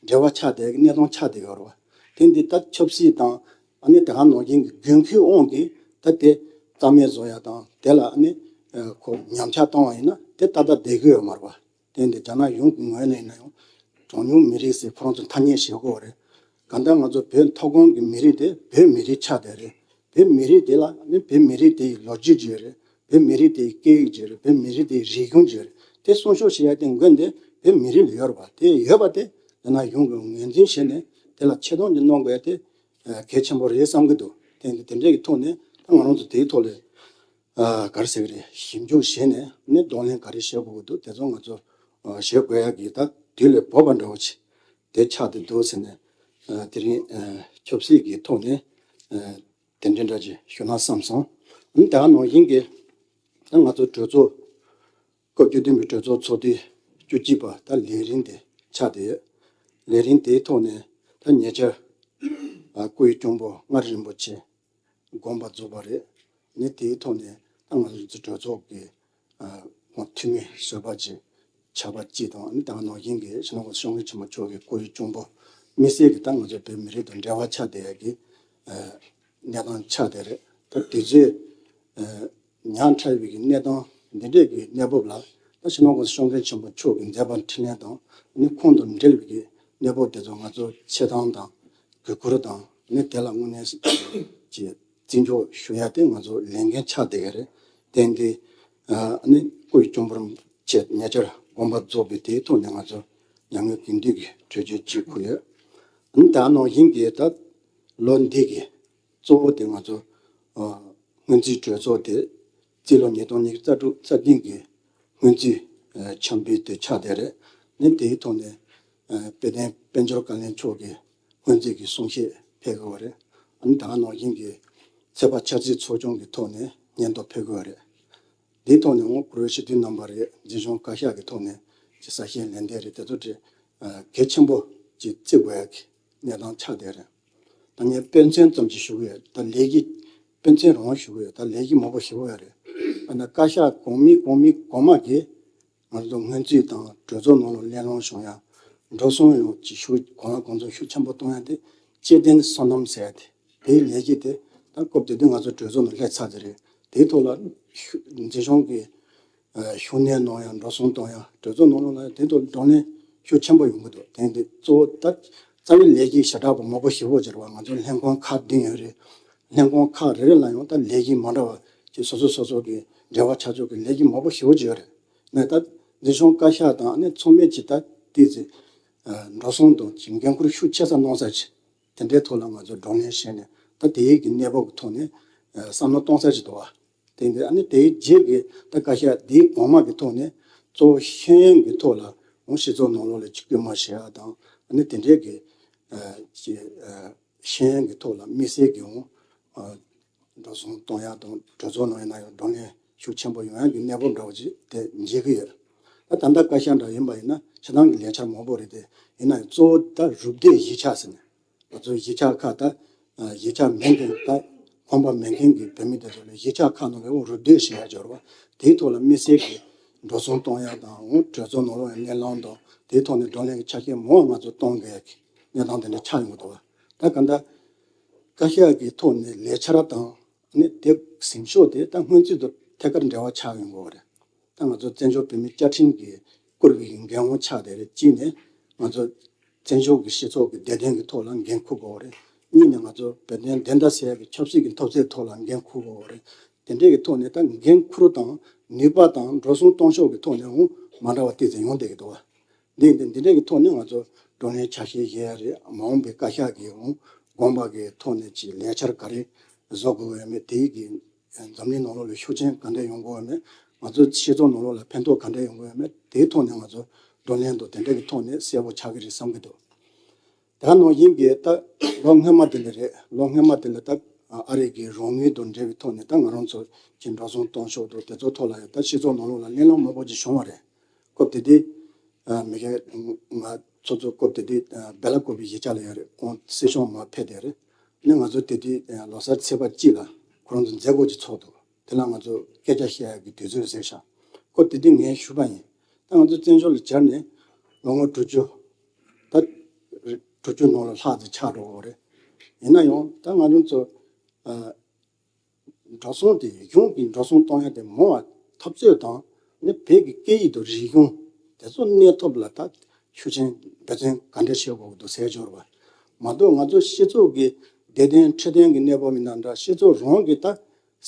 འབྲེལ་བ་ཆགས་བསྡད་ཀྱི་གནས་སྟངས་ཆགས་བསྡད་ཡོད་རེད་པ། དེ་འདི་ད་ཆབ་སྲིད་དང་ཨ་ནི་ད་ག་ནང་བཞིན་གྱི་དགོས་མཁོའི་དབང་གིས་ད་དེ་རྩ་མེད་བཟོ་ཡ་དང་དེ་ལ་ཨ་ནི་ཁོ་ཉམས་ཆག་བཏང་བ་ཡིན་ན་དེ་ཏག་ཏག་བསྡད་ཀྱི་ཡོད་མ་རེད་པ། དེ་འདི་རྒྱ་ནག་གཞུང་གི་ངོས་ནས་ཡིན་ན་ཡང་གྲངས་ཉུང་མི་རིགས་ཟེར་ཁོ་རང་ཚོ་ཐ་སྙད་བྱེད་དགོས་པ་རེད། གང་ལྟར་ང་ཚོ་བོད་མཐོ་སྒང་གི་མི་རིགས་དེ་བོད་མི་རིགས་ཆགས་བསྡད་རེད། བོད་མི་རིགས་དེ་ལ་ནི་བོད་མི་རིགས་དེ་ཡི་ལོ་རྒྱུས་ཅིག་ཡོད་རེད། བོད་མི་རིགས་དེ་ཡི་སྐད་ཡིག་ཅིག་ཡོད་རེད། བོད་མི་རིགས་དེ་ཡི་རིག་གཞུང་ཅིག་ཡོད་རེད། དེ་སྲུང་སྐྱོབ་བྱེད་ཡ་དེ་འགན་དེ་བོད་མི་རིགས་ལ་ཡོད་རེད་པ། དེ་ཡོད་པ་དེ་རྒྱ་ནག་གཞུང་གིས་ངོས་འཛིན་བྱས་ནས་དེ་ལ་ཆེ་མཐོང་ཅིག་གནང་དགོས་ཡ་དེ་གལ་ཆེན་པོ་རེད་བསམ་གྱི་འདུག་དེ་འདི་དེ་འདྲའི་གི་ཐོག་ནས་ད་ང་རང་ཚོ་དེའི་ཐོག་ལ་ཨ་ག་རེ་ཟེར་གི་རེད། ཞིབ་འཇུག་བྱས་ནས་ནི་གདོང་ལེན་ག་རེ་བྱེད་དགོས་ཀྱི་འདུག་དེ་ཚོ་ང་ཚོ་ཨ་བྱེད་དགོས་ཡ་གི་ད་དུས་ལས་བབ་པ་འདྲ་བོ་ཅིག་དེ་ཆགས་བསྡད་འདུག་ཟེར་ནས་ཨ་དེ་རིང་ཨ་ཆབ་སྲིད་ཀྱི་ཐོག་ནས་ཨ་དེ་འདྲ་འདྲ་ཅིག་ཞུ་ན་བསམ་སོང་། ཨ་ནི་ད་ག་ནང་བཞིན་གྱི་ད་ང་ཚོ་གྲོས་ཚོགས་སྐབས་བཅུ་བདུན་པའི་གྲོས་ཚོགས་ཚོགས་དུས་བཅུ་གཅིག་པ་ད་ལས་རིམ་དེ་ཆགས་བསྡད་ཡོད། ལས་རིམ་དེའི་ཐོག་ནས་ད་ཉེ་ཆར་ཨ་སྐུའི་གཅུང་པོ་མངའ་རིས་རིན་པོ་ཆེ་དགོངས་པ་རྫོགས་པ་རེད། ནི་དེའི་ཐོག་ནས་ད་ང་ཚོ་གྲོས་ཚོགས་ཀྱི་ཨ་ཁོང་འཐུས་མི་བཟོད་པ་ཅིག་ཆགས་པ་གཅིག་དང་ནི་ད་ག་ནང་བཞིན་གྱི་སྤྱི་ནོར་གོང་ས་སྐྱབས་མགོན་ཆེན་པོ་མཆོག་གི་སྐུའི་གཅུང་པོ་དམིགས་བསལ་གྱི་ད་ང་ཚོ་བོད་མི་རིགས་དང་འབྲེལ་བ་ཆགས་བསྡད་ཡ་གི་ཨ་གནས་སྟངས་ཆགས་བསྡད་རེད། ད་དེ་ཚོའི་ཨ་ཉག་ཕྲ་བའི་གི་གནས་སྟངས་འདི་འདྲས་ཀྱི་གནས་བབ་ལ་ད་སྤྱི་ནོར་གོང་ས་སྐྱབས་མགོན་ཆེན་པོ་མཆོག་གི་མཛད་པ་འཕྲིན་ལས་དང་ནི་ཁོང་དང་འབྲེལ་བའི་གི་གནས་བབ་དེ་ཚོ་ང་ཚོ་ཆེ་མཐོང་དང་གུས་བཀུར་དང་ནི་དེ་ལ་དངོས་གནས་ཀྱི་ བརྩི་འཇོག་ཞུ་ཡ་དེ་ང་ཚོ་ལས་འགན་ཆགས་བསྡད་ཡོད་རེད། དེ་འདི་ཨ་ནི་སྐུའི་གཅུང་པོར་བཅས་ཉེ་ཆར་དགོངས་པ་རྫོགས་པའི་དེའི་ཐོག་ནས་ང་ཚོ་མྱ་ངན་གུས་འདུད་ཀྱི་གྲོས་ཆོད་ཅིག་ཕུལ་ཡོད། ཨ་ནི་ད་ནང་བཞིན་གྱི་ད་ལོ་འདི་གི་གཙོ་བོ་དེ་ང་ཚོ་ཨ་སྔོན་རྩིས་གྲོས་ཚོགས་དེ་རྩིས་ལོ་ཉིས་སྟོང་ཉི་ཤུ་རྩ་དྲུག་རྩ་བདུན་གྱི་སྔོན་རྩིས་ཨ་འཆམ་འབུལ་དེ་ཆགས་བསྡད་རེད། ཨ་ནི་དེའི་ཐོག་ནས་ཨ་དཔལ་ལྡན་དཔལ་འབྱོར་བཀའ་བློན་མཆོག་གིས་སྔོན་རྩིས་ཀྱི་གསུང་བཤད་ཕེབས་དགོས་པ་རེད། ཨ་ནི་ད་ག་ནང་བཞིན་གྱི་ཚོད་དཔག་འཆར་རྩིས་ཚོགས་ཆུང་གི་ཐོག་ནས་སྙན་ཐོ་ཕེབས་དགོས་པ་རེད། འདིའི་ཐོག་ནས་འོང་བཀུར་འོས་སྤྱི་འཐུས་རྣམ་པ་རེད། འཛིན་སྐྱོང་བཀའ་ཤག་གི་ཐོག་ནས་ཀྱི་གསལ་བཤད་ལན་འདེབས་རེད། དེ་ཚོ་གྲས་གལ་ཆེན་པོ་ཅིག་བརྩི་དགོས་ཡ་གི་གནས་སྟངས་ཆགས་བསྡད་རེད། ད་ངས་དཔེ་མཚོན་ཙམ་ཅིག་ཞུ་གི་ཡོད། ད་ལས་ཀྱི་དཔེ་མཚོན་རང་ཞུ་གི་ཡོད། ད་ལས་ཀྱི་མང་པོ་ཞེ་པོ་ཡོད་རེད། ཨ་ན་བཀའ་ཤག་གོང་མའི་གོང་མའི་གོང་མ་གིས་ང་ཚོ་སྔོན་རྩིས་དང་གྲོས་ཚོགས་ནང་ལ་གླེང་སློང་བྱུང་ཡ། འགྲོ་སོང་ཡོང་ཅིག་ཤུགས་གང་ལ་གང་འཚམ་ཤུགས་ཆེན་པོ་གཏོང་ཡ་དེ་སྐྱེ་ལྡན་སོ་ནམ་ཟེར་ཡ་དེ། དེའི་ལས་གཞི་དེ་ད་སྐབས་དེ་དུས་ང་ཚོ་གྲོས་ཚོགས་ནང་སླེབས་ཚར་ཟེར་རེད། དེའི་ཐོག་ལ་ཤུ་འཛིན་སྐྱོང་གི་ཨ་ཤུགས་སྣོན་གནང་ཡ། འགྲོ་སོང་གཏོང་ཡ། གྲོས་ཚོགས་ནང་ལོགས་ལ་དེ་ཐོག་བགྲོ་གླེང་ཤུགས་ཆེན་པོ་ཡོང་གི་འདུག་དེ་འདི་གཙོ་བོ་ད་རྩ་བའི་ལས་གཞི་ཞེ་དྲག་པོ་མང་པོ་ཞེ་པོ་ཅིག་རེད་བ། ང་ཚོ་ལྷན་ཁང་ཁག་བདུན་ཡོད་རེད། ལྷན་ཁང་ཁག་རེ་རེ་ལ་ཡང་ད་ལས་གཞི་མ་འདྲ་བ་ཅིག་སོ་སོ་སོ་སོ་གི་འབྲེལ་བ་ཆགས་ཆོག་གི་ལས་གཞི་མང་པོ་ཞེ་པོ་ཅིག་ཡོད་རེད། ནས་ད་འཛིན་སྐྱོང་བཀའ་ཤག་དང་ཨ་ནི་ཚང་མས་ཅིག་ད་ཏོག་ཙམ་ཨ་འགྲོ་སོང་དང་ཅིག་འགན་འཁུར་ཤུགས་ཆེ་ས་གནང་ས་ཅིག་དེ་འདྲའི་ཐོག་ལ་ང་ཚོ་བགྲོ་གླེང་བྱས་ནས་ད་དེའི་གི་གནས་བབ་ཀྱི་ཐོག་ནས་ཨ་བསམ་བློ་གཏོང་ས་ཅིག་འདུག་བ། དེ་འདྲ་ཨ་ནི་དེའི་རྗེས་ཀྱི་ད་བཀའ་ཤག་དེའི་གོང་མ་གི་ཐོག་ནས་གཙོ་བོ་ཤེས་ཡོན་གྱི་ཐོག་ལ་འོང་སྤྱི་ཚོགས་ནང་ལོགས་ལ་ཅིག་སྐུལ་མ་བྱེད་ཡ་དང་ཨ་ནི་དེ་འདྲའི་གི་ཨ་ཅིག་ཨ་ཤེས་ཡོན་གྱི་ཐོག་ལ་དམིགས་བསལ་གྱི་འོང་ཨ་འགྲོ་སོང་གཏོང་ཡ་དང་གྲོས་ཚོགས་ནང་ཡིན་ན་ཡང་བགྲོ་གླེང་ཤུགས་ཆེན་པོ་ཡོང་ཡ་གི་གནས་བབ་འདྲ་བོ་ཅིག་དེ་མཇལ་གི་ཡོད། ད་ད་ལྟ་བཀའ་ཤག་འདྲ་ཡིན་པ་ཡིན་ན་ཆ་ཚང་གི་ལས་འཆར་མང་པོ་རེད་དེ། ཡིན་ན་ཡང་གཙོ་བོ་ད་རུབ་སྡེ་གཞིས་ཆགས་ཟེར་ནས་ང་ཚོ་གཞིས་ཆགས་ཁག་ད་གཞིས་ཆགས་མིང་གི་ད་ཁང་པ་མེད་མཁན་གྱི་བོད་མི་དེ་ཚོ་ལ་གཞིས་ཆགས་ཁག་ནང་ལ་འོ་རུབ་སྡེ་ཞེས་ཡ་འབྱོར་བ་དེའི་ཐོག་ལ་དམིགས་བསལ་གྱི་འགྲོ་སོང་གཏོང་ཡ་དང་འོ་གྲོས་ཚོགས་ནང་ལོགས་ཡ་སྣེ་ལེན་དང་དེའི་ཐོག་ནས་བགྲོ་གླེང་གི་ཆ་རྐྱེན་མང་བ་ང་ཚོ་གཏོང་དགོས་ཡ་གི་གནས་སྟངས་དེ་འདྲ་ཆགས་ཡོང་གི་འདུག་བ། ད་ག་འདྲ་བཀའ་ཤག་གི་ཐོག་ནས་ལས་འཆར་དང་ནི་དེ་ཟིན་ཤོག་དེ་ད་སྔོན་རྩིས་དང་ཐད་ཀར་འབྲེལ་བ་ཆགས་ཡོང་གི་ཡོད་རེད། ད་ང་ཚོ་བཙན་བྱོལ་བོད་མིའི་བཅའ་ཁྲིམས་ཀྱི་བཀུར་བའི་འགན་དབང་ཆགས་བསྡད་རེད། གཅིག་ནས་ང་ཚོ་བཙན་བྱོལ་གྱི་སྤྱི་ཚོགས་ཀྱི་བདེ་དོན་གྱི་ཐོག་ལ་འགན་འཁུར་དགོས་རེད། གཉིས་ནས་ང་ཚོ་བོད་དོན་བདེན་མཐའ་གསལ་ཡག་གི་ཆབ་སྲིད་ཀྱི་འཐབ་རྩོད་ཐོག་ལ་འགན་འཁུར་དགོས་རེད། དེ་འདྲའི་གི་ཐོག་ནས་ད་འགན་འཁུར་དང་ནུས་པ་དང་འགྲོ་སོང་གཏོང་ཕྱོགས་ཀྱི་ཐོག་ནས་འོང་མ་འདྲ་བ་ཏོག་ཙམ་ཡོང་བསྡད་ཀྱི་འདུག་བ། འདི་འདི་འདི་འདྲའི་གི་ཐོག་ནས་ང་ཚོ་བགྲོ་གླེང་ཆ་ཤས་བཞེས་ཡ་རེད། མ་འོངས་པའི་བཀའ་ཤག་གི་འོང་དགོངས་པ་གི་ཐོག་ནས་ཀྱི་ལས་འཆར་ག་རེ་བཟོ་དགོས་ཡོད་མེད་དེའི་གི་འཛམ་གླིང་ནང་ལོགས་ལ་ཤུགས་རྐྱེན་ག་འདྲ་ཡོང་གི་ཡོད་མེད། ང་ཚོའི་སྤྱི་ཚོགས་ནང་ལོགས་ལ་ཕན་ཐོགས་ག་འདྲ་ཡོང་གི་ཡོད་མེད་དེའི་ཐོག་ནས་ང་ཚོ་བགྲོ་གླེང་དང་དེ་འདྲ་གི་ཐོག་ནས་གསལ་པོ་ཆགས་ཀྱི་རེད་བསམ་གྱི་འདུག་ད་ནང་བཞིན་གྱི་ད་ལོ་སྔོན་མ་དེ་ལ་རེད། ལོ་སྔོན་མ་དེ་ལ་ད་ཨ་རི་གི་རོགས་དངུལ་དང་འབྲེལ་བའི་ཐོག་ནས་ད་ང་རང་ཚོ་གི་འགྲོ་སོང་གཏོང་ཕྱོགས་དང་དེ་ཚོ་ཐོག་ལ་ཡང་ད་སྤྱི་ཚོགས་ནང་ལོགས་ལ་གླེང་སློང་མང་པོ་ཅིག་བྱུང་བ་རེད། སྐབས་དེ་དུས་ཨ་མི་ཁའི་ང་ཚོ་ཚོ་སྐབས་དེ་དུས་ཨ་སྦེ་ལ་ཀོབ་པའི་གཞིས་ཆགས་ལ་ཡོད་རེད། ཁོང་སྲིད་སྐྱོང་མར་ཕེབས་བསྡད་རེད། ནི་ང་ཚོ་དེ་དུས་ཨ་ལོ་གསར་ཚེས་པ་གཅིག་ལ་ཁོ་རང་ཚོ་མཛད་སྒོ་ཅིག་ཚོགས་འདུག་དེ་ལ་ང་ཚོ་སྐད་ཆ་བཤད་ཡག་གི་དུས་ཚོད་ཟེར་ཤག་སྐབས་དེ་དུས་ངས་ཞུས་པ་ཡིན། ད་ང་ཚོ་བཙན་བྱོལ་ལ་གྱར་ནས་ལོ་ངོ་དྲུག་ཅུ་ད་དྲུག་ཅུ་ནང་ལ་ལྷག་ཙམ་ཆགས་འགྲོ་གི་རེད། ཡིན་ན་ཡང་ད་ང་རང་ཚོ་ཨ་འགྲོ་སོང་དེ་གཞུང་གི་འགྲོ་སོང་གཏོང་ཡ་དེ་མང་བ་འཐབ་རྩོད་དང་ནི་བོད་ཀྱི་སྐད་ཡིག་དང་རིག་གཞུང་དེ་ཚོ་གནས་ཐབས་ལ་ད་ཤུགས་རྐྱེན་འབད་བརྩོན་ག་འདྲ་བྱེད་དགོས་ཀྱི་འདུག་ཟེར་འབྱོར་བ། མ་གཏོགས་ང་ཚོ་སྤྱི་ཚོགས་ཀྱི་བདེ་དོན་འཕྲོད་བསྟེན་གྱི་གནས་བབ་མི་འདྲ་འདྲ་སྤྱི་ཚོགས་རང་གི་ད་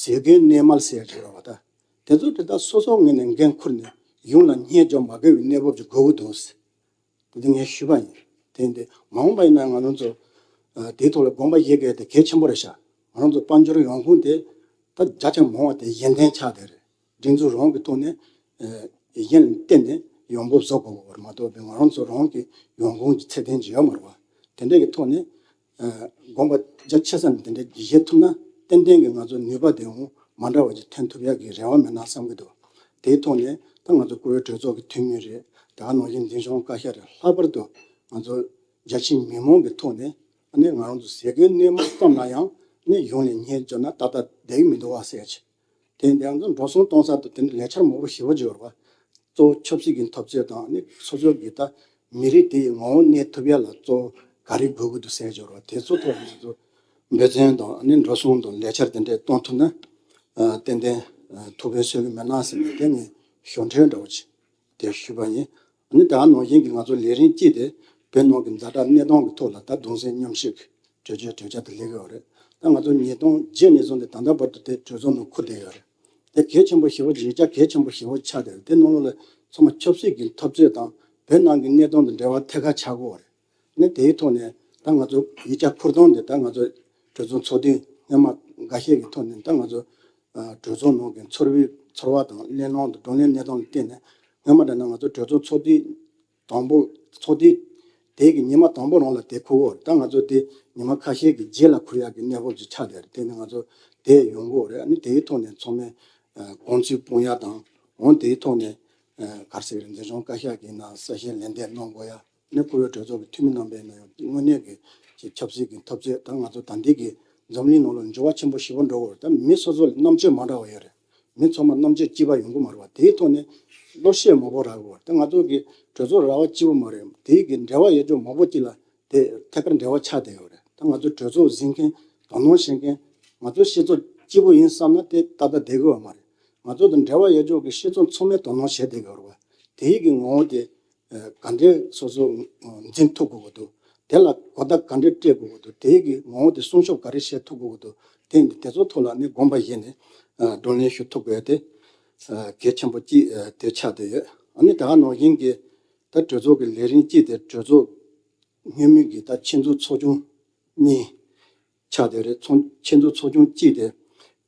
ཟས་གོས་གནས་མལ་ཟེར་འབྱོར་བ་ད་དེ་ཚོ་དེ་ད་སོ་སོ་ངོས་ནས་འགན་འཁུར་ནས་གཞུང་ལ་སྙད་འཇོག་མ་དགོས་པའི་གནས་བབ་ཅིག་དགོས་ཀྱི་འདུག་དེ་འདི་ངས་ཞུས་པ་ཡིན། དེ་འདི་མ་འོངས་པ་ཡིན་ན་ང་རང་ཚོ་ཨ་དེའི་ཐོག་ལ་དགོངས་པ་བཞེས་དགོས་དེ་གལ་ཆེན་པོ་རེད་ཤག་ང་རང་ཚོ་དཔལ་འབྱོར་ཡོང་ཁུངས་དེ་ད་རྒྱ་ཆེན་མང་བ་དེ་གཞན་རྟེན་ཆགས་བསྡད་རེད། སྒྲིག་འཛུགས་རང་གི་ཐོག་ནས་ཨ་གཞན་ལ་བརྟེན་ནས་ཡོང་འབབ་བཟོ་དགོས་པ་མ་གཏོགས་པའི་ང་རང་ཚོ་རང་གི་ཡོང་ཁུངས་ཀྱི་ཚད་ལྡན་ཅིག་ཡོད་མ་རེད་བ། དེ་འདྲ་གི་ཐོག་ནས་ཨ་དགོངས་པ་རྒྱ་ཆེ་ས་ནས་དེ་འདྲ་བཞེས་ཐུབ་ན་ཏན་ཏན་གྱི་ང་ཚོ་ནུས་པ་དེ་འོང་མ་འདྲ་བ་ཅིག་ཐོན་ཐུབ་ཡག་གི་རེ་བ་མེད་ན་བསམ་གྱི་འདུག་དེའི་ཐོག་ནས་ད་ང་ཚོ་བཀུར་འོས་གྲོས་ཚོགས་ཀྱི་འཐུས་མི་རེད། ད་ག་ནང་བཞིན་འཛིན་སྐྱོང་བཀའ་ཤག་རེད། ལྷག་པར་དུ་ང་ཚོ་རྒྱ་ཆེའི་མི་མང་གི་ཐོག་ནས་ཨ་ནི་ང་རང་ཚོ་ཟས་གོས་གནས་མལ་ཙམ་ལ་ཡང་ནི་གཞུང་ལ་སྙད་བརྗོད་ན་ཏག་ཏག་བསྡད་ཀྱི་མི་འདུག་བ་ཟེར་ཅིག་དེ་འདི་ང་ཚོ་འགྲོ་སོང་གཏོང་ས་དང་དེ་འདྲ་ལས་འཆར་མང་པོ་ཞེ་པོ་ཅིག་ཡོད་རེད་བ། གཙོ་བོ་ཆབ་སྲིད་ཀྱི་འཐབ་རྩོད་དང་ནི་སོ་སོ་གི་ད་མི་རིགས་དེ་ཡི་ངོ་བོ་གནས་ཐུབ་ཡ་ལ་གཙོ་བོ་ག་རེ་དགོས་ཀྱི་འདུག་ཟེར་ཅིག་ཡོད་རེད་བ། དེ་ཚོ་ཐོག་ང་ཚོ་འབད་བརྩོན་དང་ནི་འགྲོ་སོང་དང་ལས་འཆར་དེ་འདྲ་གཏོང་ཐུབ་ན་ཨ་ཏན་ཏན་ཨ་ཐུགས་ཕན་གསོས་ཀྱི་མེད་ན་ཟེར་ནས་དེ་ངས་ཞུ་འཕྲོས་འདྲ་བོ་ཅིག་དེ་ཞུས་པ་ཡིན། ཨ་ནི་ད་ག་ནང་བཞིན་གྱི་ང་ཚོ་ལས་རིམ་གཅིག་དེ་བོད་ནང་གི་ཛ་དྲག་གནས་སྟངས་ཀྱི་ཐོག་ལ་ད་གདུང་སེམས་མཉམ་སྐྱེད་ཀྱི་གྲོས་ཆོད་གྲོས་འཆར་དེ་སླེབས་ཡོད་རེད། ད་ང་ཚོ་ཉིས་སྟོང་བརྒྱད་ནས་བཟུང་སྟེ་ད་ལྟ་བར་དུ་དེ་གྲོས་ཚོགས་ནང་འཁུར་བསྡད་ཡོད་རེད། དེ་གལ་ཆེན་པོ་ཞེ་པོ་ཅིག་ཡིག་ཆ་གལ་ཆེན་པོ་ཞེ་པོ་ཆགས་བསྡད་རེད། དེ་ནང་ལོགས་ལ་ཚང་མ་ཆབ་སྲིད་ཀྱི་འཐབ་རྩོད་དང་བོད་ནང་གི་གནས་སྟངས་དང་འབྲེལ་བ་ཐད་ཀར་ཆགས་ཀྱི་ཡོད་རེད། ནི་དེའི་ཐོག་ནས་ད་ང་ཚོ་ཡིག་ཆ་འཁུར་སྟངས་དེ་ད་ང་ཚོ་གྲོས་ཚོགས་ཚོགས་དུས་སྔོན་མ་འགའ་ཤས་ཀྱི་ཐོག་ནས་ད་ང་ཚོ་ཨ་གྲོས་ཚོགས་ནང་གི་ཚོར་བའི་ཚོར་བ་དང་གླེང་སློང་དང་བགྲོ་གླེང་གནས་སྟངས་ལ་བརྟེན་ནས། སྔོན་མ་འདྲ་ན་ང་ཚོ་གྲོས་ཚོགས་ཚོགས་དུས་དང་པོ་ཚོགས་དུས་དེ་གི་ཉི་མ་དང་པོ་རང་ལ་དེ་འཁུར་ཡོད་རེད། ད་ང་ཚོ་དེ་ཉི་མ་ཁ་ཤས་ཀྱི་རྗེས་ལ་འཁུར་ཡག་གི་གནས་བབ་ཅིག་ཆགས་བསྡད་རེད། དེ་ནི་ང་ཚོ་དེ་ཡོང་གི་ཡོད་རེད། ཨ་ནི་དེའི་ཐོག་ནས་ཚང་མས་ཨ་དགོངས་ཚུལ་སྤུངས་ཡག་དང་འོན་དེའི་ཐོག་ནས་ཨ་ག་རེ་ཟེར་གི་རེད། འཛིན་སྐྱོང་བཀའ་ཤག་གིས་ན་གསལ་བཤད་ལན་འདེབས་གནང་དགོས་ཡག་ནི་བཀུར་འོས་གྲོས་ཚོགས་ཀྱི་འཐུས་མི་རྣམ་པས་ན་ཡང་དངོས་གནས་ཀྱི་ཆབ་སྲིད་ཀྱི་འཐབ་རྩོད་ད་ང་ཚོ་ད་ལྟའི་གི་འཛམ་གླིང་ནང་ལ་འགྱུར་བ་ཆེན་པོ་ཞེ་པོ་འགྲོ་གི་ཡོད་རེད། ད་མི་སོ་སོ་ལ་རྣམ་དཔྱོད་མ་འདྲ་བ་ཡོད་རེད། མི་ཚང་མ་རྣམ་དཔྱོད་གཅིག་པ་ཡོང་གི་མ་རེད་བ། དེའི་ཐོག་ནས་བློ་ཤེད་མང་པོ་རག་གི་ཡོད་རེད། ད་ང་ཚོ་གི་གྲོས་ཚོགས་ར་བ་གཅིག་པུ་མ་རེད། དེའི་གི་འབྲེལ་བ་ཡོད་ཅོག་མང་པོ་གཅིག་ལ་དེ་ཐད་ཀར་འབྲེལ་བ་ཆགས་བསྡད་ཡོད་རེད། ད་ང་ཚོ་གྲོས་ཚོགས་འཛིན་མཁན་དོ་སྣང་བྱེད་མཁན་ང་ཚོ་སྤྱི་ཚོགས་གཅིག་པུ་ཡིན་བསམ་ན་དེ་ཏག་ཏག་བསྡད་གི་ཡོད་མ་རེད། ང་ཚོ་དང་འབྲེལ་བ་ཡོད་ཅོག་གི་སྤྱི་ཚོགས་ཚང་མས་དོ་སྣང་བྱས་བསྡད་གི་ཡོད་རེད་བ། དེའི་གི་ངོ་བོ་དེ་ག་འདྲས་སོ་སོ་འཛིན་ཐུབ་དགོས་ཀྱི་འདུག་དེ་ལ་གོ་བརྡ་ག་འདྲས་སྤྲད་དགོས་ཀྱི་འདུག་དེའི་གི་ངོ་བོ་དེ་སྲུང་སྐྱོབ་ག་རེ་བྱེད་ཐུབ་དགོས་ཀྱི་འདུག་དེ་དེ་ཚོ་ཐོག་ལ་ནི་དགོངས་པ་བཞེས་ནས་བགྲོ་གླེང་ཞུ་ཐུབ་དགོས་དེ་གལ་ཆེན་པོ་གཅིག་དེ་ཆགས་བསྡད་ཡོད། ཨ་ནི་ད་ག་ནང་བཞིན་གྱི་ད་གྲོས་ཚོགས་ཀྱི་ལས་རིམ་གཅིག་དེ་གྲོས་ཚོགས་སྔོན་མའི་གི་ད་ཆེད་འཛུགས་ཚོགས་ཆུང་གཉིས་ཆགས་བསྡད་རེད། ཚོགས་ཆེད་འཛུགས་ཚོགས་ཆུང་གཅིག་དེ་